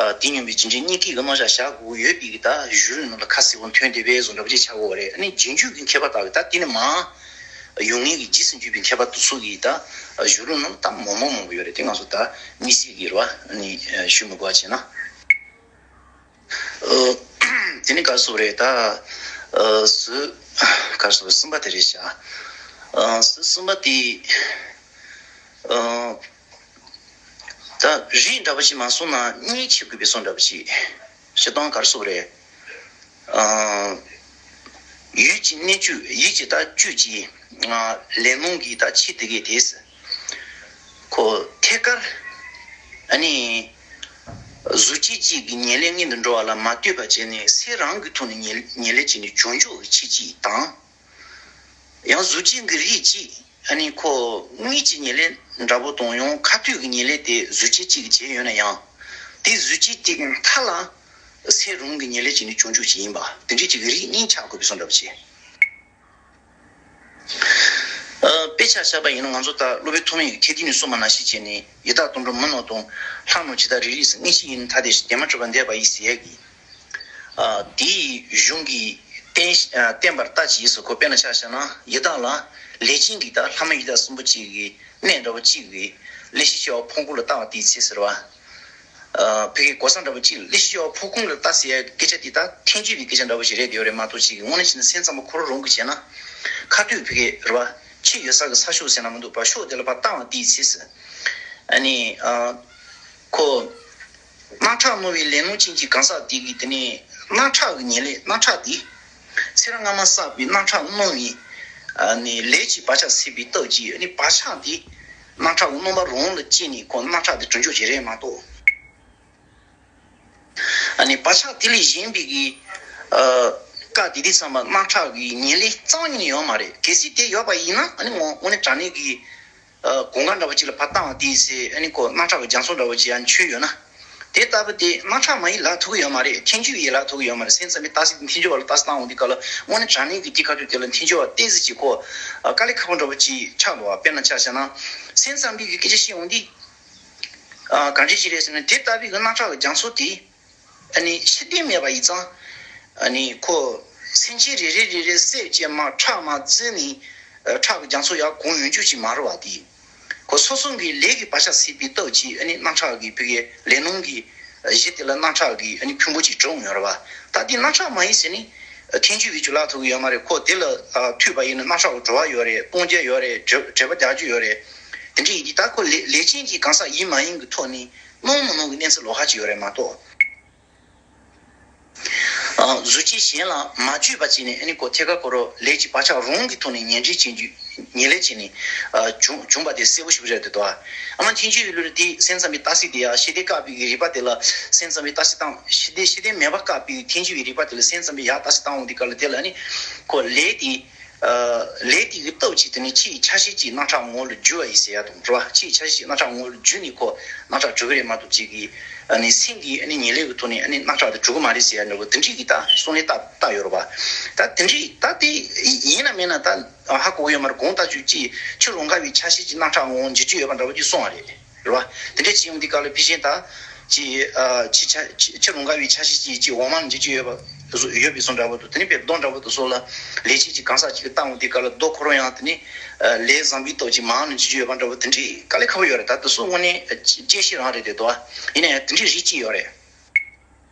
ཨ། དེ་སྙོམས་པའི་རྒྱུ་འབྲས་གཉིས་ཀའི་གི་རྣམ་གཞག་བཞག་དགོས་ཀྱི་ཡོད་པའི་གི་ད་གཞུང་ལུགས་ནང་ལ་ཁ་གསལ་པོ་ཐོན་བསྡད་པའི་བཟོ་འདྲ་པོ་ཅིག་ཆགས་ཀྱི་ཡོད་རེད། ཨ་ནི་རྗེས་འཇུག་གི་མཁས་པ་དག་གི་ད་དེ་ནི་མ། ཡོང་ངེས་ཀྱི་རྗེས་སུ་འཇུག་པའི་མཁས་པ་དེ་ཚོ་གིས་ད་གཞུང་ལུགས་ནང་ལ་ད་མང་མང་མང་པོ་ཡོད་རེད། དེ་ང་ཚོ་ད་དམིགས་བསལ་གྱི་རེད་བ། ཨ་ནི་ཞུ་མི་དགོས་པ་བྱས་ན། ཨ། དེ་ནི་ག་རེ་ཟེར་དགོས་རེད་ད། ཨ། ཟུར། ག་རེ་ཟེར་དགོས་རེད། གསུམ་པ་དེ་རེད་བཞག་ཨ། ཟུར་གསུམ་པ་དེ། ཨ། ད་རིགས་འདྲ་པོ་ཅིག་མ་སོང་ན་གཉིས་ཕྱེ་དགོས་པའི་བཟོ་འདྲ་པོ་ཅིག་སྤྱིར་བཏང་ག་རེ་ཟེར་དགོས་རེད། ཨ། ཡུལ་གྱི་གནས་བཅུ། ཡུལ་གྱི་ད་བཅུད་ཀྱི། ཨ། ལས་སྣང་གི་ད་ཆོས་དེ་གའི་དེས། ཁོ་ཐད་ཀར། ཨ་ནི། གཟུགས་ཅན་གཅིག་གི་ཉེར་ལེན་སྔོན་དུ་འགྲོ་བ་ལ་མ་ལྟོས་པ་བྱས་ནས་སེམས་རང་གི་ཐོག་ནས་ཉེར་ཉེར་ལེན་བྱས་ནས་བྱང་ཆུབ་ཀྱི་ཆོས་གཅིག་དང་། ཡང་གཟུགས་ཅན་གྱི་རིགས་གཅིག་ཨ་ནི་ཁོ་དངོས་ཀྱི་ཉེར་ལེན་འདྲ་པོ་དང་ཡང་ཁ་ཐུག་གི་ཉེར་ལེན་དེ་གཟུགས་ཅན་གཅིག་གིས་བྱས་ཡོད་ན་ཡང་། དེ་གཟུགས་ཅན་དེ་གི་མཐའ་ལ་སེམས་རང་གི་ཉེར་ལེན་བྱས་ནས་བྱང་ཆུབ་ཅིག་ཡིན་པ། དེ་འདྲའི་ཅིག་གི་རིགས་གཉིས་ཆགས་དགོས་པའི་བཟོ་འདྲ་པོ་བྱས། ཨ། དཔེ་ཆ་བཞག་པ་ཡིན་ན་ང་ཚོ་ད་སློབ་དཔོན་ཐོགས་མེད་ཀྱིས་ཐེག་བསྡུས་ནས་གསུངས་པ་ནང་བཞིན་བྱས་ནས། ཡི་དྭགས་དུད་འགྲོ་མི་རྣམས་དང་། ལྷ་རྣམས་ཇི་ལྟར་རིགས་རིགས་སུ། མངོན་ཤེས་ཡིན་ནི་ཐ་དད་ཅིང་། བདེན་པར་གྲུབ་པ་འདས་པ་ཡི་ཟེར་ཡས་ཀྱི། ཨ། དེའི་གཞུང་གིས་བསྟན། ཨ། བསྟན་པར་ལྟ་ཅི་ཟེར། ཁོ་དཔེར་ན་ཆ་བཞག་ན་ཡི་དྭགས་ལ་ལས་ཅན་གྱི་ད་ལྷ་མིན་ཡི་དྭགས་གསུམ་པོ་གཅིག་གི་གནས་འདྲ་བོ་གཅིག་གི་ལས་ཤེས་སྐྱེ་བོ་ཕུང་ཁུང་ལ་བལྟ་བ་དེའི་ཚེ་ཟེར་བ། ཨ། ཕ་གིའི་གོ་ས་འདྲ་བོ་གཅིག་ལས་ཤེས་སྐྱེ་བོ་ཕུང་ཁུང་ལ་བལྟ་ཟེར་ཡ་སྐད་ཆ་དེ་ད་ཐལ་འགྱུར་བའི་སྐད་ཆ་འདྲ་བོ་ཞིག་རེད་དེ་ཡོད་རེད་མ་གཏོགས་ཅིག་གི་དངོས་གནས་བྱས་ན་སེམས་ཙམ་པ་ཁོ་རང་རང་གིས་བྱས་ན་ཁ་ཐུག་ཕ་གི་རེད་བ། ཆོས་ཡོད་ས་གི་ས་ཕྱོགས་ཟེར་ན་མི་འདུག་བ། ཕྱོགས་དེ་ལ་ཕར་བལྟ་བ་དེའི་ཚེ་ཟེར། ཨ་ནི། ཨ། ཁོ། རྣམ་གྲངས་སྣང་བའི་ལས་སྣང་ཅན་གྱི་གང་ཟག་དེ་གིས་དེ་ནས་རྣམ་གྲངས་ཀྱི་ཉེར་ལེན། རྣམ་གྲངས་དེ། ཚེ་རབས་སྔ་མ་བསགས་པའི་རྣམ་གྲངས་སྣང་བའི། ཨ་ནི་ལས་ཀྱི་བག་ཆགས་སད་པའི་སྟོབས་ཀྱིས། ཨ་ནི་བག་ཆགས་དེ་རྣམ་གྲངས་ཀྱི་སྣང་བ་རང་ལ་སྐྱེས་ནས་ཁོ་རྣམ་གྲངས་དེ་གྲུབ་འཇོག་བྱེད་རེད་མ་གཏོགས། ཨ་ནི་བག་ཆགས་དེ་ལས་གཞན་པའི་གི། ཨ། སྐབས་དེ་དུས་ཙམ་པ་རྣམ་གྲངས་ཀྱི་ཉེར་ལེན་རྩ་བ་ཉིད་ནས་ཡོད་མ་རེད། གལ་སྲིད་དེ་ཡོད་པ་ཡིན་ན་ཨ་ནི་ངོ་དངོས་གནས་དྲང་གནས་ཀྱི། ཨ། གོམ་ཁ་འདྲ་བོ་ཅིག་ལ་ཕར་བཏང་བ་དེའི་ཚེ་ཨ་ནི་ཁོ་རྣམ་གྲངས་ཀྱི་རྒྱ་མཚོ་འདྲ་བོ་ཅིག་ཡང་འཁྱོལ་ཡོད་ན། དེ་ལྟ་བུ་དེ་སྣང་གྲགས་མ་ཡིས་ལབ་ཐུབ་ཀྱི་ཡོད་མ་རེད། ཐལ་འགྱུར་ཡིས་ལབ་ཐུབ་ཀྱི་ཡོད་མ་རེད། སེམས་ཙམ་པའི་རྟགས་གསལ་དེ་ཐལ་འགྱུར་བ་ལ་རྟགས་གསལ་བཏང་འོང་དུས་སྐབས་ལ་དངོས་གནས་དྲང་གནས་ཀྱི་དེ་ཁ་ཐུག་དེ་ལ་ཐལ་འགྱུར་བ་ཏོག་ཙམ་ཅིག་ཁོ་དཀའ་ལས་ཁག་པོ་འདྲ་པོ་ཅིག་ཆགས་འདུག་བ། དཔེར་ན་ཆ་བཞག་ན་སེམས་ཙམ་པའི་གི་སྐད་ཆ་བཤད་འོང་དུས། གང་འདྲ་ཅིག་རེད་ཟེར་ན། དེ་ལྟ་བུའི་གི་སྣང་གྲགས་ཀྱི་རྒྱ་མཚོ་དེ། ཨ་ནི་ཕྱིར་ལྡན་མེད་པ་ཡིན་ཙང་། ཨ་ནི་ཁོ་སེམས་ཅན་རེ་རེ་རེ་རེ་བསད་བཅད་མ་ཁྲག་མ་བཙིར་ནས་ཁྲག་གི་རྒྱ་མཚོ་ཡར་གོན་ཡོང་རྒྱུ་ཅིག་མ་རེད་བ། དེ་ཁོ་སོ་སོ་གི་ལས་ཀྱི་བག་ཆགས་སད་པའི་སྟོབས་ཀྱིས། ཨ་ནི་སྣང་གྲགས་ཀྱི་ཕ་གིའི་ལས་སྣང་གི་གཞི་དེ་ལ་སྣང་གྲགས་ཀྱི་ཨ་ནི་ཕུང་པོ་ཅིག་གྲུབ་ཡོང་རེད་བ། ད་དེ་སྣང་གྲགས་མ་ཡིན་ཟེར་ནས་ཐལ་འགྱུར་བའི་ཆོས་ལབ་ཐུབ་ཀྱི་ཡོད་མ་རེད། ཁོ་དེ་ལ་ཐུག་པ་ཡིན་ན་སྣང་གྲགས་ཀྱི་གྲོལ་བ་ཡོད་རེད། སྟོང་རྒྱལ་ཡོད་རེད། བྲེལ་བྲེལ་བ་རྒྱག་རྒྱུ་ཡོད་རེད། དེ་འདྲ་ཡིན་དུས་ད་ཁོ་ལས་ལས་ཅན་གྱི་གང་ཟག་ཡིན་མ་ཡིན་གྱི་ཐོག་ནས་སྣང་མི་སྣང་གི་གནས་ཚུལ་ལོགས་ཀ་ཅིག་ཡོད་རེད་མ་གཏོགས། ཨ། གཟུགས་ཅན་གཞན་ལ་མ་བརྗོད་པ་བྱས་ནས། ཨ་ནི་ཁོ་ཐད་ཀར་ཁོ་རང་ལས་ཀྱི་བག་ཆགས་རང་གི་ཐོག་ནས་ཉེར་འབྲས་ཅན་གྱི་ཉེར་ལེན་བྱས་ནས། ཨ། བྱུང་བྱུང་བ་དེ་གསལ་པོ་ཞེ་པོ་རེད་འདུག་བ། ཨ་མ་ཐལ་འགྱུར་བའི་ལུགས་དེ་སེམས་ཙམ་པའི་རྟགས་གསལ་དེ་ཡང་ཤེས་ལྡན་བཀག་པའི་གི་རིགས་པ་དེ་ལ་སེམས་ཙམ་པའི་རྟགས་གསལ་བཏང་། ཤེས་ལྡན་ཤེས་ལྡན་མེད་པ་བཀག་པའི་ཐལ་འགྱུར་བའི་རིགས་པ་དེ་ལ་སེམས་ཙམ་པའི་ཡང་རྟགས་གསལ་བཏང་འོང་དུས་སྐབས་ལ་དེ་ལ་ཨ་ནི་ཁོ་ལས་དེ། ཨ། ལས་དེ་གི་སྟོབས་ཀྱིས་དེ་ནི་ཕྱིའི་ཆ་ཤས་ཀྱི་སྣང་གྲགས་ངོ་བོ་ལ་འགྱུར་བ་ཡིན་ཟེར་ཡ་དང་འགྲོ་བ། ཕྱིའི་ཆ་ཤས་ཀྱི་སྣང་གྲགས་ངོ་བོ་ལ་འགྱུར་ནས་ཁོ་སྣང་གྲགས་གྲུབ་ཀྱི་རེད་མ་གཏོགས། གཅིག་གིས་ཨ་ནི་སེམས་ཀྱི་ཨ་ནི་ཉེར་ལེན་གྱི་ཐོག་ནས་ཨ་ནི་སྣང་གྲགས་དེ་གྲུབ་ཀྱི་མ་རེད་ཟེར་ཡ་འདྲ་པོ་དེ་འདྲའི་གི་ད་གསུང་ལན་བཏབ་བཏབ་ཡོད་རེད་པ། ད་དེ་འདྲའི་ད་དེ་ཡིན་ན་མིན་ན་ད་ཧ་གོ་གི་ཡོད་མ་རེད། གོང་ལྟ་ཅུ་གཅིག་ཕྱི་རང་ག་བའི་ཆ་ཤས་ཀྱི་སྣང་གྲགས་ངོ་བོ་འགྱུར་གྱི་ཡོད་པ་འདྲ་པོ་ཅིག་གསུངས་པ་རེད། རེད་བ། དེ་འདྲ་བྱས་ཡོང་དུས་སྐབས་ལ་ཕལ་ཆེར་ད་ཅིག་ཨ་ཕྱི་ཆ་ཕྱི་ཕྱི་རང་ག་བའི་ཆ་ཤས་ཀྱི་ཅིག་འོག་མ་ལ་འཇུག་ཅིག་ཡོད་པ་བཟོ་ཡོད་པའི་བཟོ་འདྲ་པོ་དང་། དེ་ནས་དཔེ་རྡོ་འདྲ་པོ་དང་སོགས་ལ་ལས་བྱེད་ཀྱི་གང་ཟག་ཅིག་གིས་བཏང་འོང་དུས་སྐབས་ལ་རྡོ་ཁོ་རང་ཡང་དེ་ནས་ཨ་ལས་བཟང་པོའི་སྟོབས་ཀྱིས་མར་ལ་འཇུག་ཅིག་ཡོད་པ་འདྲ་པོ་དེ་འདྲའི་དཀའ་ལས་ཁག་པོ་ཡོད་རེད། ད་དེ་ཚོ་དངོས་གནས་དཔྱད་ཤེས་རང་རེད་དེ་དོ། ཡིན་ན་ཡང་དེ་འདྲའི་རིགས་གཅིག་ཡོད་རེད།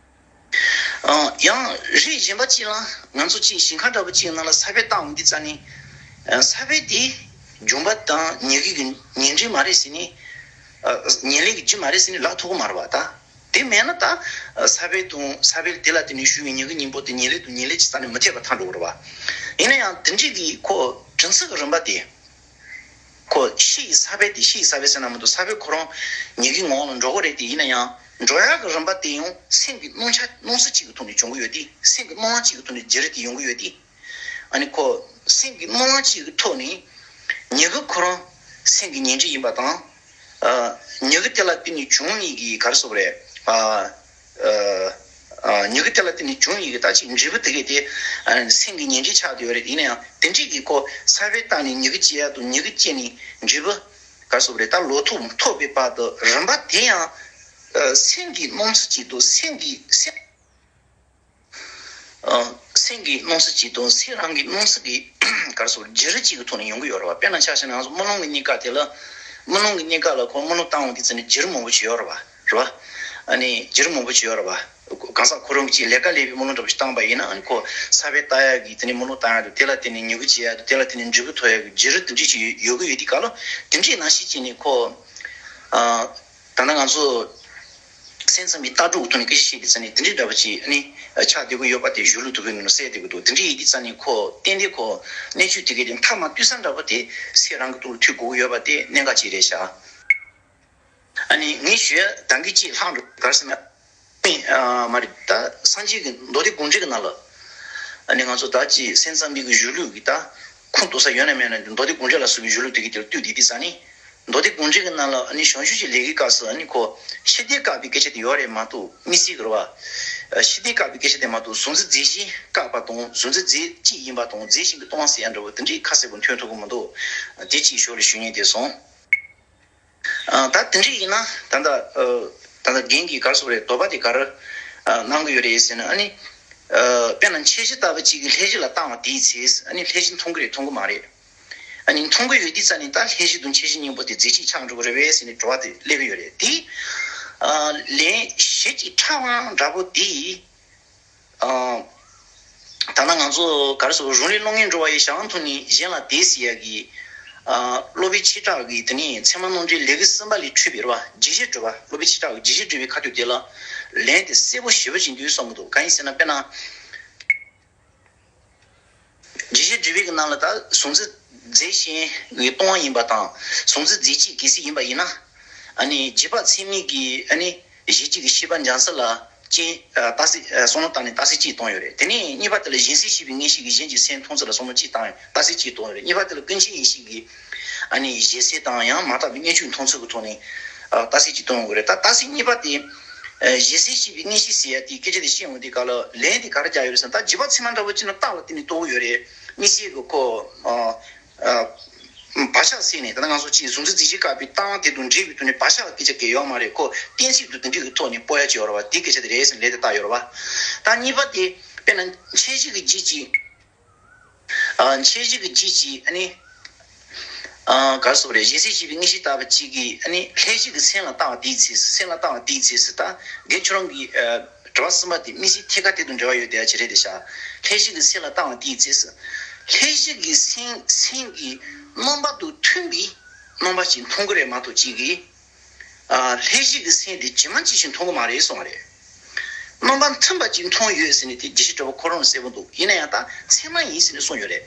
ཨང་། ཡང་རིགས་གཞན་པ་གཅིག་ལ་ང་ཚོ་གཅིག་ཞིང་ཁ་འདྲ་པོ་གཅིག་ནང་ལ་ས་བོན་བཏང་འོང་དུས་ཙ་ནས། ཨ། ས་བོན་དེ་འབྱུང་པ་དང་ཉེར་ལེན་གྱི་ཉེར་འབྲས་མ་རེད་ཟེར་ནས། ཨ། ཉེར་ལེན་གྱི་རྒྱུ་མ་རེད་ཟེར་ནས་ལབ་ཐུབ་ཀྱི་མ་རེད་པ། ད་དེ་མེད་ན་ད་ས་བོན་དང་ས་བོན་དེ་ལ་བརྟེན་ནས་ཞུགས་པའི་མྱུ་གུ་གཉིས་པོ་དེ་ཉེར་ལེན་དང་ཉེར་ལེན་གྱི་ས་ནས་མི་འཐད་པ་ཐལ་འགྲོ་གི་རེད་པ། ཡིན་ན་ཡང་དེ་འདྲའི་གི་ཁོ་བྲི་ཚུལ་གྱི་རིམ་པ་དེ། ཁོ་ཕྱི་ཡི་ས་བོན་དེ། ཕྱི་ཡི་ས་བོན་ཟེར་ན་མི་འདུག་ས་བོན་ཁོ་རང་ཉེར་ལེན་གྱི་ངོ་བོ་ལ་འགྲོ་གི་རེད་དེ། ཡིན་ན་ཡང་འགྲོ་ཡག་གི་རིམ་པ་དེ་ཡང་སེམས་ཀྱི་སྣང་ཆ་སྣང་སྲིད་གཅིག་གི་ཐོག་ནས་འབྱུང་གི་ཡོད་དེ། སེམས་ཀྱི་སྣང་བ་གཅིག་གི་ཐོག་ནས་བརྗེ་རེས་དེ་ཡོང་གི་ཡོད་དེ། ཨ་ནི་ཁོ་སེམས་ཀྱི་སྣང་བ་གཅིག་གི་ཐོག་ནས་མྱུ་གུ་ཁོ་རང་སེམས་ཀྱི་ཉེར་འབྲས་ཡིན་པ་དང་། ཨ། མྱུ་གུ་དེ་ལ་བརྟེན་ནས་བྱུང་ནས་ཀྱི་ག་རེ་ཟེར་དགོས་རེད། ཨ། ཨ། ཨ། མྱུ་གུ་དེ་ལ་བརྟེན་ནས་བྱུང་ཡི་གི་ད་ཅིག་འབྲས་བུ་དེ་གས་དེ། ཨ། སེམས་ཀྱི་ཉེར་འབྲས་ཆགས་བསྡད་ཡོད་རེད། ཡིན་ན་ཡང་དེ་འདྲའི་གི་ཁོ་ས་བོན་བཏང་ནས་མྱུ་གུ་སྐྱེ་ཡ་དང་། མྱུ་གུ་སྐྱེས་ནས་འབྲས་བུ་ག་རེ་ཟེར་དགོས་རེད། ད་ལོ་ཐོག་ཐོག་པའི་བར་དུ་རིམ་པ་དེ་ཡང་། ཨ། སེམས་ཀྱི་སྣང་ཚུལ་གཅིག་ཏུ། སེམས་ཀྱི་སེམས། ཨ། སེམས་ཀྱི་སྣང་ཚུལ་གཅིག་དང་སེམས་རང་གི་སྣང་ཚུལ་གྱི་ག་རེ་ཟེར་དགོས་རེད། བརྗེ་རེས་གཅིག་གི་ཐོག་ནས་ཡོང་གི་ཡོད་རེད་པ། དཔེར་ན་ཆ་བཞག་ན་ང་ཚོ་རྨི་ལམ་གྱི་རྙེད་དཀའ་དེ་ལ། རྨི་ལམ་གྱི་རྙེད་དཀའ་ལ་ཁོ་རྨི་ལམ་བཏང་འོང་དུས་ཙ་ནས་བརྗེ་རེས་མང་པོ་ཅིག་ཡོད་རེད་པ། རེད་པ། ཨ་ནི་བརྗེ་རེས་མང་པོ་ཅིག་ཡོད་རེད་པ། གང་ཟག་ཁོ་རང་གིས་ལས་ཀ་ལས་པའི་རྨི་ལམ་འདྲ་པོ་ཞིག་བཏང་པ་ཡིན་ན། ཨ་ནི་ཁོ་ས་བོན་བཏང་ཡག་གི་དེ་ནས་རྨི་ལམ་བཏང་ཡག་དང་། དེ་ལ་བརྟེན་ནས་མྱུ་གུ་སྐྱེ་ཡག་དང་། དེ་ལ་བརྟེན་ནས་འབྲས་བུ་ཐོབ་ཡག་གི་བརྗེ་རེས་དེ་འདྲ་ཅིག་ཡོད་ཀྱི་ཡོད་དུས་སྐབས་ལ། དེ་འདྲའི་ནང་བཞིན་བྱས་ནས་ཁོ། ཨ། ད་ལྟ་ང་ཚོ་སེམས་ཙམ་པའི་ལྟ་གྲུབ་ཀྱི་ཐོག་ནས་སྐད་ཆ་བཤད་དུས་ཙ་ནས་དེ་འདྲའི་འདྲ་པོ་ཅིག་ཨ་ནི་ཆགས་བསྡད་ཀྱི་ཡོད་པ་དེ་གཞུང་ལུགས་དེ་གའི་ནང་ལ་གསལ་བསྡད་ཀྱི་འདུག་དེ་འདྲའི་ཡིན་དུས་ཙ་ནས་ཁོ་ཏན་ཏན་ཁོ་གནད་ཆོད་དེ་གའི་དེ་མཐའ་མ་ཐུག་ས་འདྲ་པོ་དེ་སེམས་རང་གི་ཐོག་ལ་ཐུག་དགོས་ཀྱི་ཡོད་པ་དེ་གནད་འགག་ཅིག་རེད་ཤག་ཨ་ནི་ངས་ཞུ་ཡ་ད་གིན་ཅིག་ལྷག་འགྲོ་ག་རེ་ཟེར་ན། ཨ། མ་རེད། ད་སངས་རྒྱས་ཀྱི་མདོ་སྡེ་དགོངས་འགྲེལ་གྱི་ནང་ལ། ཨ་ནི་ང་ཚོ་ད་ཅིག་སེམས་ཙམ་པའི་གི་གཞུང་ལུགས་ཀྱི་ད་ཁུངས་གཏུགས་ས་ཡོད་ན་མེད་ན། མདོ་སྡེ་དགོངས་འགྲེལ་ལ་སོགས་པའི་གཞུང་ལུགས་དེ་གའི་དེར་བལྟས་དུས་དེ་ཙ་ནས། མདོ་སྡེ་དགོངས་འགྲེལ་གྱི་ནང་ལ་ཨ་ནི་བྱང་ཆུབ་ཀྱི་ལས་ཀྱི་སྐབས་སུ་ཨ་ནི་ཁོ་ཤེས་ལྡན་བཀག་པའི་སྐད་ཆ་དེ་ཡོད་རེད་མ་གཏོགས། དམིགས་བསལ་གྱི་རེད་པ། ཤེས་ལྡན་བཀག་པའི་སྐད་ཆ་དེ་མ་གཏོགས། གཟུང་འཛིན་རྫས་གཞན་བཀག་པ་དང་། གཟུང་འཛིན་རྫས་གཅིག་ཡིན་པ་དང་། རྫས་གཞན་གྱི་སྟོང་པ་ཟེར་ཡ་འདྲ་པོ་དེ་འདྲའི་ཁ་གསལ་པོ་ཐོན་ཐུབ་ཀྱི་མི་འདུག་དེ་གཅིག་ཞོར་ལ་ཞུ་སྙིང་འདོད་སོང་། ཨ། ད་དེ་འདྲ་ཡིན་ན་ད་ལྟ། ཨ། ད་ལྟ་རྒན་གྱིས་ག་རེ་ཟེར་དགོས་རེད། དོགས་པ་དེ་ག་རེ། ཨ། གནང་གི་ཡོད་རེད་ཟེར་ན། ཨ་ནི། ཨ། དཔེར་ན་མཆེད་གཞི་ལྟ་བུ་གཅིག་གིས་ལྷན་སྐྱེས་ལ་བཏང་བ་དེའི་ཚེ། ཨ་ནི་ལྷན་སྐྱེས་མཐོང་གི་རེད་མཐོང་གི་མ་རེད། ཨ་ནི་མཐོང་གི་ཡོད་དུས་ཙ་ནས་ད་ལྷན་སྐྱེས་དང་མཆེད་གཞི་གཉིས་པོ་དེ་རྫས་གཅིག་ཆགས་འགྲོ་གི་རེད་པས་ཟེར་ནས་དྲི་བ་དེ་སླེབས་ཀྱི་ཡོད་རེད། དེ། ཨ། ལན་ཞེ་གཅིག་ཕྲ་བ་འདྲ་པོ་དེ། ཨ། ད་ལྟ་ང་ཚོ་ག་རེ་ཟེར། རང་ལས་སློང་ངེས་འགྲོ་བ་ཡི་ཞག་མཐོང་ནས་གཞན་ལ་དེ་ཟེར་ཡ་གི། ཨ། སློབ་དཔོན་ཆོས་གྲགས་ཀྱི་དེ་ནས་ཚད་མ་རྣམ་འགྲེལ་ལེའུ་གསུམ་པ་ལས་འཕྲོས་པའི་རེད་པ། རྒྱས་བཤད་སྒྲུབ་པ། སློབ་དཔོན་ཆོས་གྲགས་ཀྱི་རྒྱས་བཤད་སྒྲུབ་པའི་ཁ་ཐུག་དེ་ལ་ལན་དེ་གསལ་པོ་ཞེ་པོ་ཅིག་འདུག་བསམ་གྱི་འདུག་གང་ཡིན་ཟེར་ན། དཔེར་ན། རྒྱས་བཤད་སྒྲུབ་པའི་གི་ནང་ལ་ད་གཟུང་འཛིན་རྫས་གཞན་གྱི་སྟོང་པ་ཡིན་པ་དང་། གཟུང་འཛིན་རྫས་གཅིག་གལ་སྲིད་ཡིན་པ་ཡིན་ན། ཨ་ནི་རྗེས་དཔག་ཚད་མའི་གི། ཨ་ནི་གཞན་གཅིག་གི་ཤེས་པ་འཇམ་ས་ལ་རྐྱེན། ཨ། རྟགས་གསལ། ཨ། བསམ་བློ་བཏང་ནས་རྟགས་གསལ་གཅིག་བཏང་ཡོད་རེད། དེ་ནས་གཉིས་པ་དེ་ལ་གཞན་སེལ་ཤེས་པའི་མངོན་ཤེས་ཀྱིས་གཞན་གྱི་སེལ་མཐོང་ཚུལ་ལ་བསམ་བློ་གཅིག་བཏང་ཡོད། རྟགས་གསལ་གཅིག་བཏང་ཡོད་རེད། གཉིས་པ་དེ་ལ་ཀུན་མཁྱེན་ཡེ་ཤེས་ཀྱིས། ཨ་ནི་གཞན་སེལ་དང་ཡང་མ་དག་པའི་མངོན་སྤྱོད་མཐོང་ཚུལ་གྱི་ཐོག་ནས། ཨ། རྟགས་གསལ་གཅིག་བཏང་ཡོད་རེད། ད་རྟགས་གསལ་གཉིས་པ་དེ། ཨ་གཞན་སེལ་ཤེས་པའི་མངོན་ཤེས་ཟེར་ཡ་དེའི་སྐད་ཆ་དེ་བཤད་འོང་དུས་སྐབས་ལ་ལན་དེ་ག་རེ་རྒྱག་ཡོད་རེད་ཟེར་ན། ད་བརྗོད་པ་ཚད་མ་འདྲ་བོ་ཅིག་ན་རྟགས་ལ་བརྟེན་ནས་རྟོགས་ཀྱི་ཡོད་རེད། མངོན་ཤེས་ཀྱི་ཁོ་ཨ་ཨ་བག་ཆགས་ཟེར་ནས། ད་ལྟ་ང་ཚོ་ཅིག་གཟུང་འཛིན་རྫས་གཞན་བཀག་པའི་རྟགས་དེ་དང་འབྲེལ་བའི་ཐོག་ནས་བག་ཆགས་ཀྱི་སྐད་ཆ་གང་ཡང་ཡོད་མ་རེད། ཁོ་གཏན་ཚིགས་དང་དེ་འདྲའི་གི་ཐོག་ནས་སྤོ་ཡ་ཅིག་ཡོད་རེད་བ། དེའི་སྐད་ཆ་དེ་རེད་ཟེར་ནས་ལན་དེ་བཏབ་ཡོད་རེད་བ། ད་གཉིས་པ་དེ་དཔེར་ན་ཁྱད་གཞི་གི་རྒྱུད་ཀྱི། ཨ་ཁྱད་གཞི་གི་རྒྱུད་ཀྱི་ཨ་ནི། ཨ་ག་རེ་ཟེར་དགོས་རེད། གཞན་སེལ་ཤེས་པའི་མངོན་ཤེས་ལྟ་བུ་གཅིག་གིས་ཨ་ནི་ལྷན་སྐྱེས་ཀྱི་སེམས་ལ་བལྟ་བ་དེའི་ཚེ། སེམས་ལ་བལྟ་བ་དེའི་ཚེ་ཟེར། ད་རྒན་ཁྱོད་རང་གི་ཨ་དྲི་བ་གསུམ་པ་དེ་དམིགས་བསལ་ཐད་ཀར་དེ་དང་འབྲེལ་བ་ཡོད་བསྡད་ཡ་ཅིག་རེད་དེ་ཤག་ལྷན་སྐྱེས་ཀྱི་སེམས་ལ་བལྟ་བ་དེའི་ཚེ་ཟེར། ལྷན་སྐྱེས་ཀྱི་སེམས་སེམས་ཀྱི་རྣམ་པ་དང་མཐུན་པའི་རྣམ་པ་ཞིག་མཐོང་གི་རེད་མ་གཏོགས་གཅིག་གིས། ཨ་ལྷན་སྐྱེས་ཀྱི་སེམས་དེ་ཇི་མ་ཇི་བཞིན་མཐོང་གི་མ་རེད་གསུངས་པ་རེད། རྣམ་པ་མཐུན་པ་ཅིག་མཐོང་ཡོད་ཟེར་ནས་དེ་རྒྱས་བཤད་འདྲ་བོ་ཁོ་རང་གསལ་པོ་འདུག་ཡིན་ན་ཡང་ད་ཚད་མ་ཡིན་ཟེར་ནས་གསུངས་ཡོད་རེད།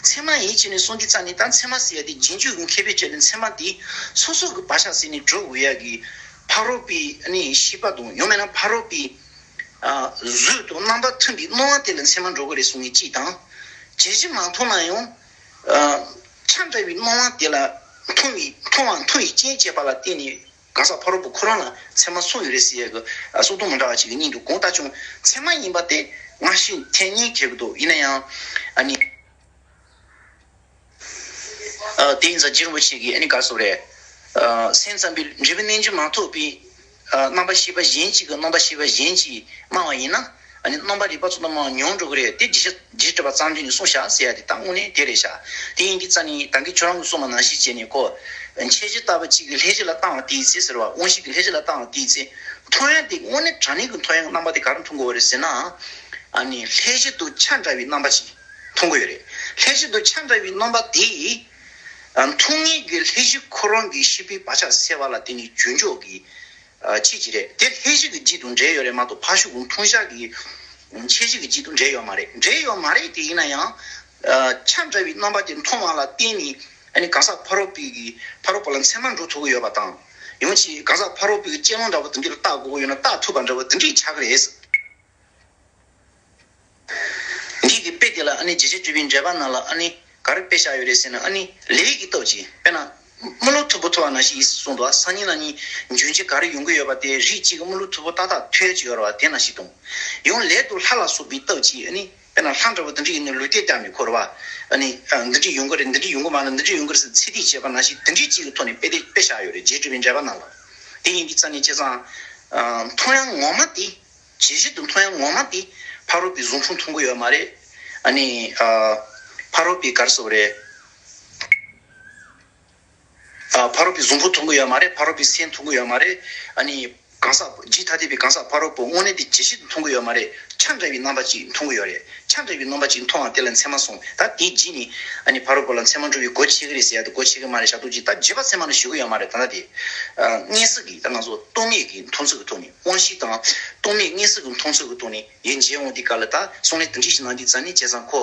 ཚད་མ་ཡིན་ཟེར་ནས་གསུངས་དུས་ཙང་ནས། ད་ཚད་མ་ཟེར་ཡ་དེ་རྗེས་འཇུག་གི་མཁས་པའི་སྤྱོད་ལས་ཚད་མ་དེ་སོ་སོ་གི་བག་ཆགས་ཟེར་ནས་སྒྲུབ་དགོས་ཡ་གི་ཕ་རོལ་པོའི་ཨ་ནི་ཤེས་པ་དང་། ཡང་མིན་ན་ཕ་རོལ་པོའི་ཨ་གཟུགས་དང་རྣམ་པ་མཐུན་པའི་སྣང་བ་དེ་ལ་ཚད་མ་འགྲོ་གི་རེད་གསུང་མཁན་གཅིག་དང་། ཇི་བཞིན་མ་མཐོང་ན་ཡང་ཨ་ཆ་འདྲ་བའི་སྣང་བ་དེ་ལ་མཐོང་བའི་མཐོང་བ་མཐོང་བའི་རྐྱེན་བྱས་པ་ལ་བརྟེན་ནས། གང་ཟག་ཕ་རོལ་པོ་ཁོ་རང་ལ་ཚད་མ་གསུངས་ཡོད་རེད་ཟེར་ཡ་གི་ཨ་སོགས་དང་མི་འདྲ་བ་ཅིག་གི་སྙིང་དུ་གང་ལྟར་ཀྱང་ཚད་མ་ཡིན་པ་དེ་སྔ་ཕྱི་ཐལ་རྙེད་འཁེལ་གི་འདུག་ཡིན་ན་ཡང་ཨ་ནི་ཨ་དེ་ཡིན་ཙང་རྗེ་རིན་པོ་ཆེ་གིས་ཨ་ནི་ག་རེ་ཟེར་དགོས་རེད། ཨ་སེམས་ཙམ་པའི་འབྲས་བུ་རྣལ་འབྱོར་མ་ཐོབ་པའི་ཨ་རྣམ་པ་ཤེས་པ་གཞན་གཅིག་གིས་རྣམ་པ་ཤེས་པ་གཞན་གཅིག་སྨྲ་བ་ཡིན་ན། ཨ་ནི་རྣམ་པར་རིག་པ་ཚོ་དང་མང་ཉུང་འགྲོ་གི་རེད། དེ་རྗེས་རྗེས་དྲི་བ་ཙམ་དུ་ནས་གསུངས་བཞག་ཟེར་ཡ་དེ་ད་དངོས་གནས་དེ་རེད་བཞག་དེ་ཡིན་དུས་ཙང་ནས་ད་གིན་ཁྱོད་རང་གིས་གསུངས་པ་ནང་བཞིན་བྱས་ནས་ཁོ། ཁྱད་གཞི་ལྟ་བུ་གཅིག་གིས་ལྷན་སྐྱེས་ལ་བལྟ་བ་དེའི་ཚེ་ཟེར་བ། དབང་ཤེས་ཀྱིས་ལྷན་སྐྱེས་ལ་བལྟ་བ་དེའི་ཚེ། མཐོང་ཡ་དེ་དངོས་གནས་དྲང་གནས་ཀྱི་མཐོང་ཡ་རྣམ་པ་དེ་ག་རེ་མཐོང་གི་ཡོད་རེད་ཟེར་ན། ཨ་ནི་ལྷན་སྐྱེས་དང་ཆ་འདྲ་བའི་རྣམ་པ་ཞིག་མཐོང་གི་ཡོད་རེད། ལྷན་སྐྱེས་དང་ཆ་འདྲ་བའི་རྣམ་པ་དེ། ཨ་མཐོང་མཁན་གྱི་ལྷན་སྐྱེས་ཁོ་རང་གི་ཤེས་པའི་བག་ཆགས་སད་པ་ལ་བརྟེན་ནས་བྱུང་ཆོག་གི་ཨ་ཆོས་ཅིག་རེད། དེ་ལྷན་སྐྱེས་ཀྱི་རྒྱུད་དང་འབྲེལ་ཡོད་རེད་མ་གཏོགས་ཕར་ཕྱོགས་ཀྱི་མཐོང་བྱ་གི་ཁྱད་གཞི་གི་རྒྱུད་དང་འབྲེལ་ཡོད་མ་རེད། འབྲེལ་ཡོད་མ་རེད་དེ། ཡིན་ན་ཡང་ཨ་ཆ་འདྲ་བའི་རྣམ་པ་དེ་མཐོང་བ་ལ་བརྟེན་ནས། ཨ་ནི་གང་ཟག་ཕ་རོལ་པོའི་གི་ཕ་རོལ་པོ་ལ་ཚད་མ་འགྲོ་ཐུབ་ཀྱི་ཡོད་པ་དང་། ཡང་ཅིག་གང་ཟག་ཕ་རོལ་པོའི་གི་སྤྱོད་ལམ་འདྲ་བོ་དེ་འདྲ་ལ་བལྟ་དགོས་ཀྱི་ཡོད་ན་བལྟ་ཐུབ་པ་འདྲ་བོ་དེ་འདྲ་ཆགས་ཀྱི་རེད། འདི་གི་དཔེ་དེ་ལ་ཨ་ནི་རྗེ་བཙུན་སྒྲུབ་པའི་འགྲེལ་པ་ནང་ལ་ཨ་ནི་ག་རེ་དཔེ་བཞག་ཡོད་རེད་ཟེར་ན། ཨ་ནི་ལས་ཀྱི་སྟོབས་ཀྱིས། དཔེར་ན་དམུས་ལོང་མཐུག་པོ་ཐོབ་པ་ནང་བཞིན་ཡིན་གསུངས་འདུག་སང་ཉིན་གནངས་ཉིན་འབྱུང་འགྱུར་ག་རེ་ཡོང་གི་ཡོད་པ་དེ། རིགས་གཅིག་གིས་དམུས་ལོང་མཐུག་པོ་ཏག་ཏག་ཐོན་གྱི་ཡོད་རེད་བ། དེ་ནང་བཞིན་དང་། ཡང་ལས་དང་ལྷ་ལ་སོགས་པའི་སྟོབས་ཀྱིས། ཨ་ནི་དཔེར་ན་ལྷ་འདྲ་བོ་དེ་འདྲ་ཡིན་ན་ལུས་རྟེན་བཏབ་ནས་ཁོ་རེད་བ། ཨ་ནི་ཨ་འདི་འདྲ་ཡོང་གི་རེད། འདི་འདྲ་ཡོང་གི་མ་རེད། འདི་འདྲ་ཡོང་གི་རེད་ཟེར་ཚད་ཐིག་བྱས་པ་ནང་བཞིན་དེ་འདྲའི་གཅིག་གི་ཐོག་ནས་དཔེ་དེ་དཔེ་བཞག་ཡོད་རེད། རྗེ་བཙུན་སྒྲུབ་པའི་འགྲེལ་པ་ནང་ལ། དེ་ཡིན་དུས་ཙང་ནས་བྱས་ཙང་ཨ་མཐོང་ཡ་ངོ་མ་དེ། ཇི་བཞིན་དུ་མཐོང་ཡ་ངོ་མ་དེ་ཕ་རོལ་པོའི་གཟུགས་ཕུང་མཐོང་གི་ཡོད་མ་རེད། ཨ་ནི་ཨ་ཕ་རོལ་པོའི་ག་རེ་ཟེར་དགོས་རེད། ཨ་ཕ་རོལ་པོའི་གཟུགས་ཕུང་མཐོང་གི་ཡོད་མ་རེད། ཕ་རོལ་པོའི་སེམས་མཐོང་གི་ཡོད་མ་རེད། ཨ་ནི་གང་ཟག་རྒྱུད་ཐ་དད་པའི་གང་ཟག་ཕ་རོལ་པོ་དངོས་གནས་དེ་ཇི་བཞིན་དུ་མཐོང་གི་ཡོད་མ་རེད། ཆ་འདྲ་བའི་རྣམ་པ་ཅིག་མཐོང་གི་ཡོད་རེད། ཆ་འདྲ་བའི་རྣམ་པ་ཅིག་མཐོང་བ་དེ་ལ་མཚན་མ་གསུངས། ད་དེའི་རྗེས་ནས་ཨ་ནི་ཕ་རོལ་པོ་ལ་མཚན་མ་འགྲོ་བའི་སྒོ་ཕྱེ་གི་རེད་ཟེར་ཡ་དེ་སྒོ་ཕྱེ་གི་མ་རེད་བཞག་འདུག་ཅིག་ད་བརྗོད་པ་ཚད་མ་ནི་ཞུ་གི་ཡོད་མ་རེད། ད་ལྟ་དེ་ཨ་མངོན་སུམ་གྱི། ད་ང་ཚོ་རྟོག་མེད་ཀྱི་མཐོང་ཚུལ་གྱི་ཐོག་ནས། དབང་ཤེས་དང་རྟོག་མེད་མངོན་སུམ་གྱི་མཐོང་ཚུལ་གྱི་ཐོག་ནས། ཡིན། མཇལ་འོང་དུས་སྐབས་ལ་ད་གསུང་ལན་དེ་འདྲ་ཞིག་གནང་དུས་ཙང་ནས་བྱས་ཙང་ཁོ།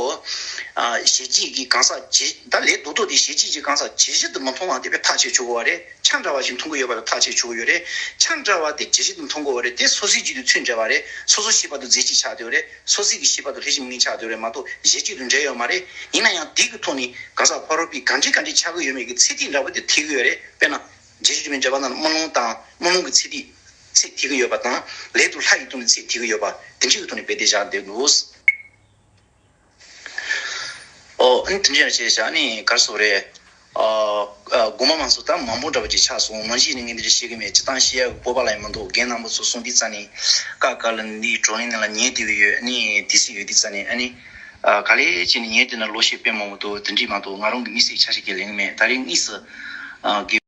ཨ་གཞན་སྐྱེ་གི་གང་ཟག་ཇི། ད་ལས་རྡོག་རྡོག་དེ་གཞན་སྐྱེ་གི་གང་ཟག་ཇི་བཞིན་དུ་མི་མཐོང་བ་དེ་དཔེ་ཐག་བཅད་ཆོག་གི་ཡོད་རེད། ཆ་འདྲ་བ་ཞིག་མཐོང་གི་ཡོད་པ་དེ་ཐག་བཅད་ཆོག་གི་ཡོད་རེད། ཆ་འདྲ་བ་དེ་ཇི་བཞིན་དུ་མཐོང་གི་ཡོད་རེད། དེ་སོ་སོའི་རྒྱུད་དུ་ཚུར་འདྲེས་པ་རེད། སོ་སོའི་ཤེས་པ་དང་རྫས་གཅིག་ཆགས་བསྡད་ཡོད་རེད། སོ་སོའི་གི་ཤེས་པ་དང་ལྷན་ཅིག་དམིགས་ཆགས་བསྡད་ཡོད་རེད་མ་གཏོགས་གཞན་སྐྱེ་དང་འབྲེལ་ཡོད་མ་རེད། ཡིན་ན་ཡང་དེ་གི་ཐོག་ནས་གང་ཟག་ཕ་རོལ་པོའི་གང་འདྲའི་གང་འདྲའི་ཆགས་ཀྱི་ཡོད་མེད་ཀྱི་ཚད་ཐིག་འདྲ་བོ་དེ་ཐེག་གི་ཡོད་རེད། དཔེར་ན། རྗེ་བཙུན་སྒྲུབ་པའི་འགྲེལ་པ་ནང་ལ་དམུས་ལོང་དང་དམུས་ལོང་གི་ཚད་ཐིག་ཚད་ཐེག་གི་ཡོད་པ་དང་། ལས་དང་ལྷ་ཡི་སྟེང་ནས་ཚད་ཐེག་གི་ཡོད་པ་དེ་འདྲ་གི་ཐོག་ནས་དཔེ་དེ་བཞག་བསྡད་འདུག་ཨོ། ཨ་ནི་དེ་འདྲ་བྱས་བཞག་ནི་ག་རེ་ཟེར་དགོས་རེད། ཨ་ཨ་དགོངས་པ་མང་ཚོ་ད་མང་པོ་འདྲ་བོ་ཅིག་ཆགས་སོང་། མང་ཞིག་ནས་ངས་འདི་འདྲ་བཤད་གི་མེད། སྤྱིར་བཏང་བཤད་ཡག་གི་སྤོབས་པ་ལ་ཡང་མི་འདུག་རྒན་རྣམ་པ་ཚོ་གསུང་དུས་ཙང་ནས་ཀ་ཀ་ལ་འདིའི་བགྲོ་གླེང་ནང་ལ་ཉན་བསྡད་ཀྱི་ཡོད། ཨ་ནི་དུས་ཚོད་ཡོད་དུས་ཙང་ནས། ཨ་ནི་ཨ་ག་ལེ་བྱས་ནས་ཉན་བསྡད་ན་ལོ་ཤས་དཔེ་མང་པོ་འདུག་དེ་འདྲ་མ་གཏོགས་ང་རང་གི་དམིགས་བསལ་ཆ་ཤས་ཀྱི་ལན་མེད། ད་རེས་དངོས་སུ་ཨ་དགེ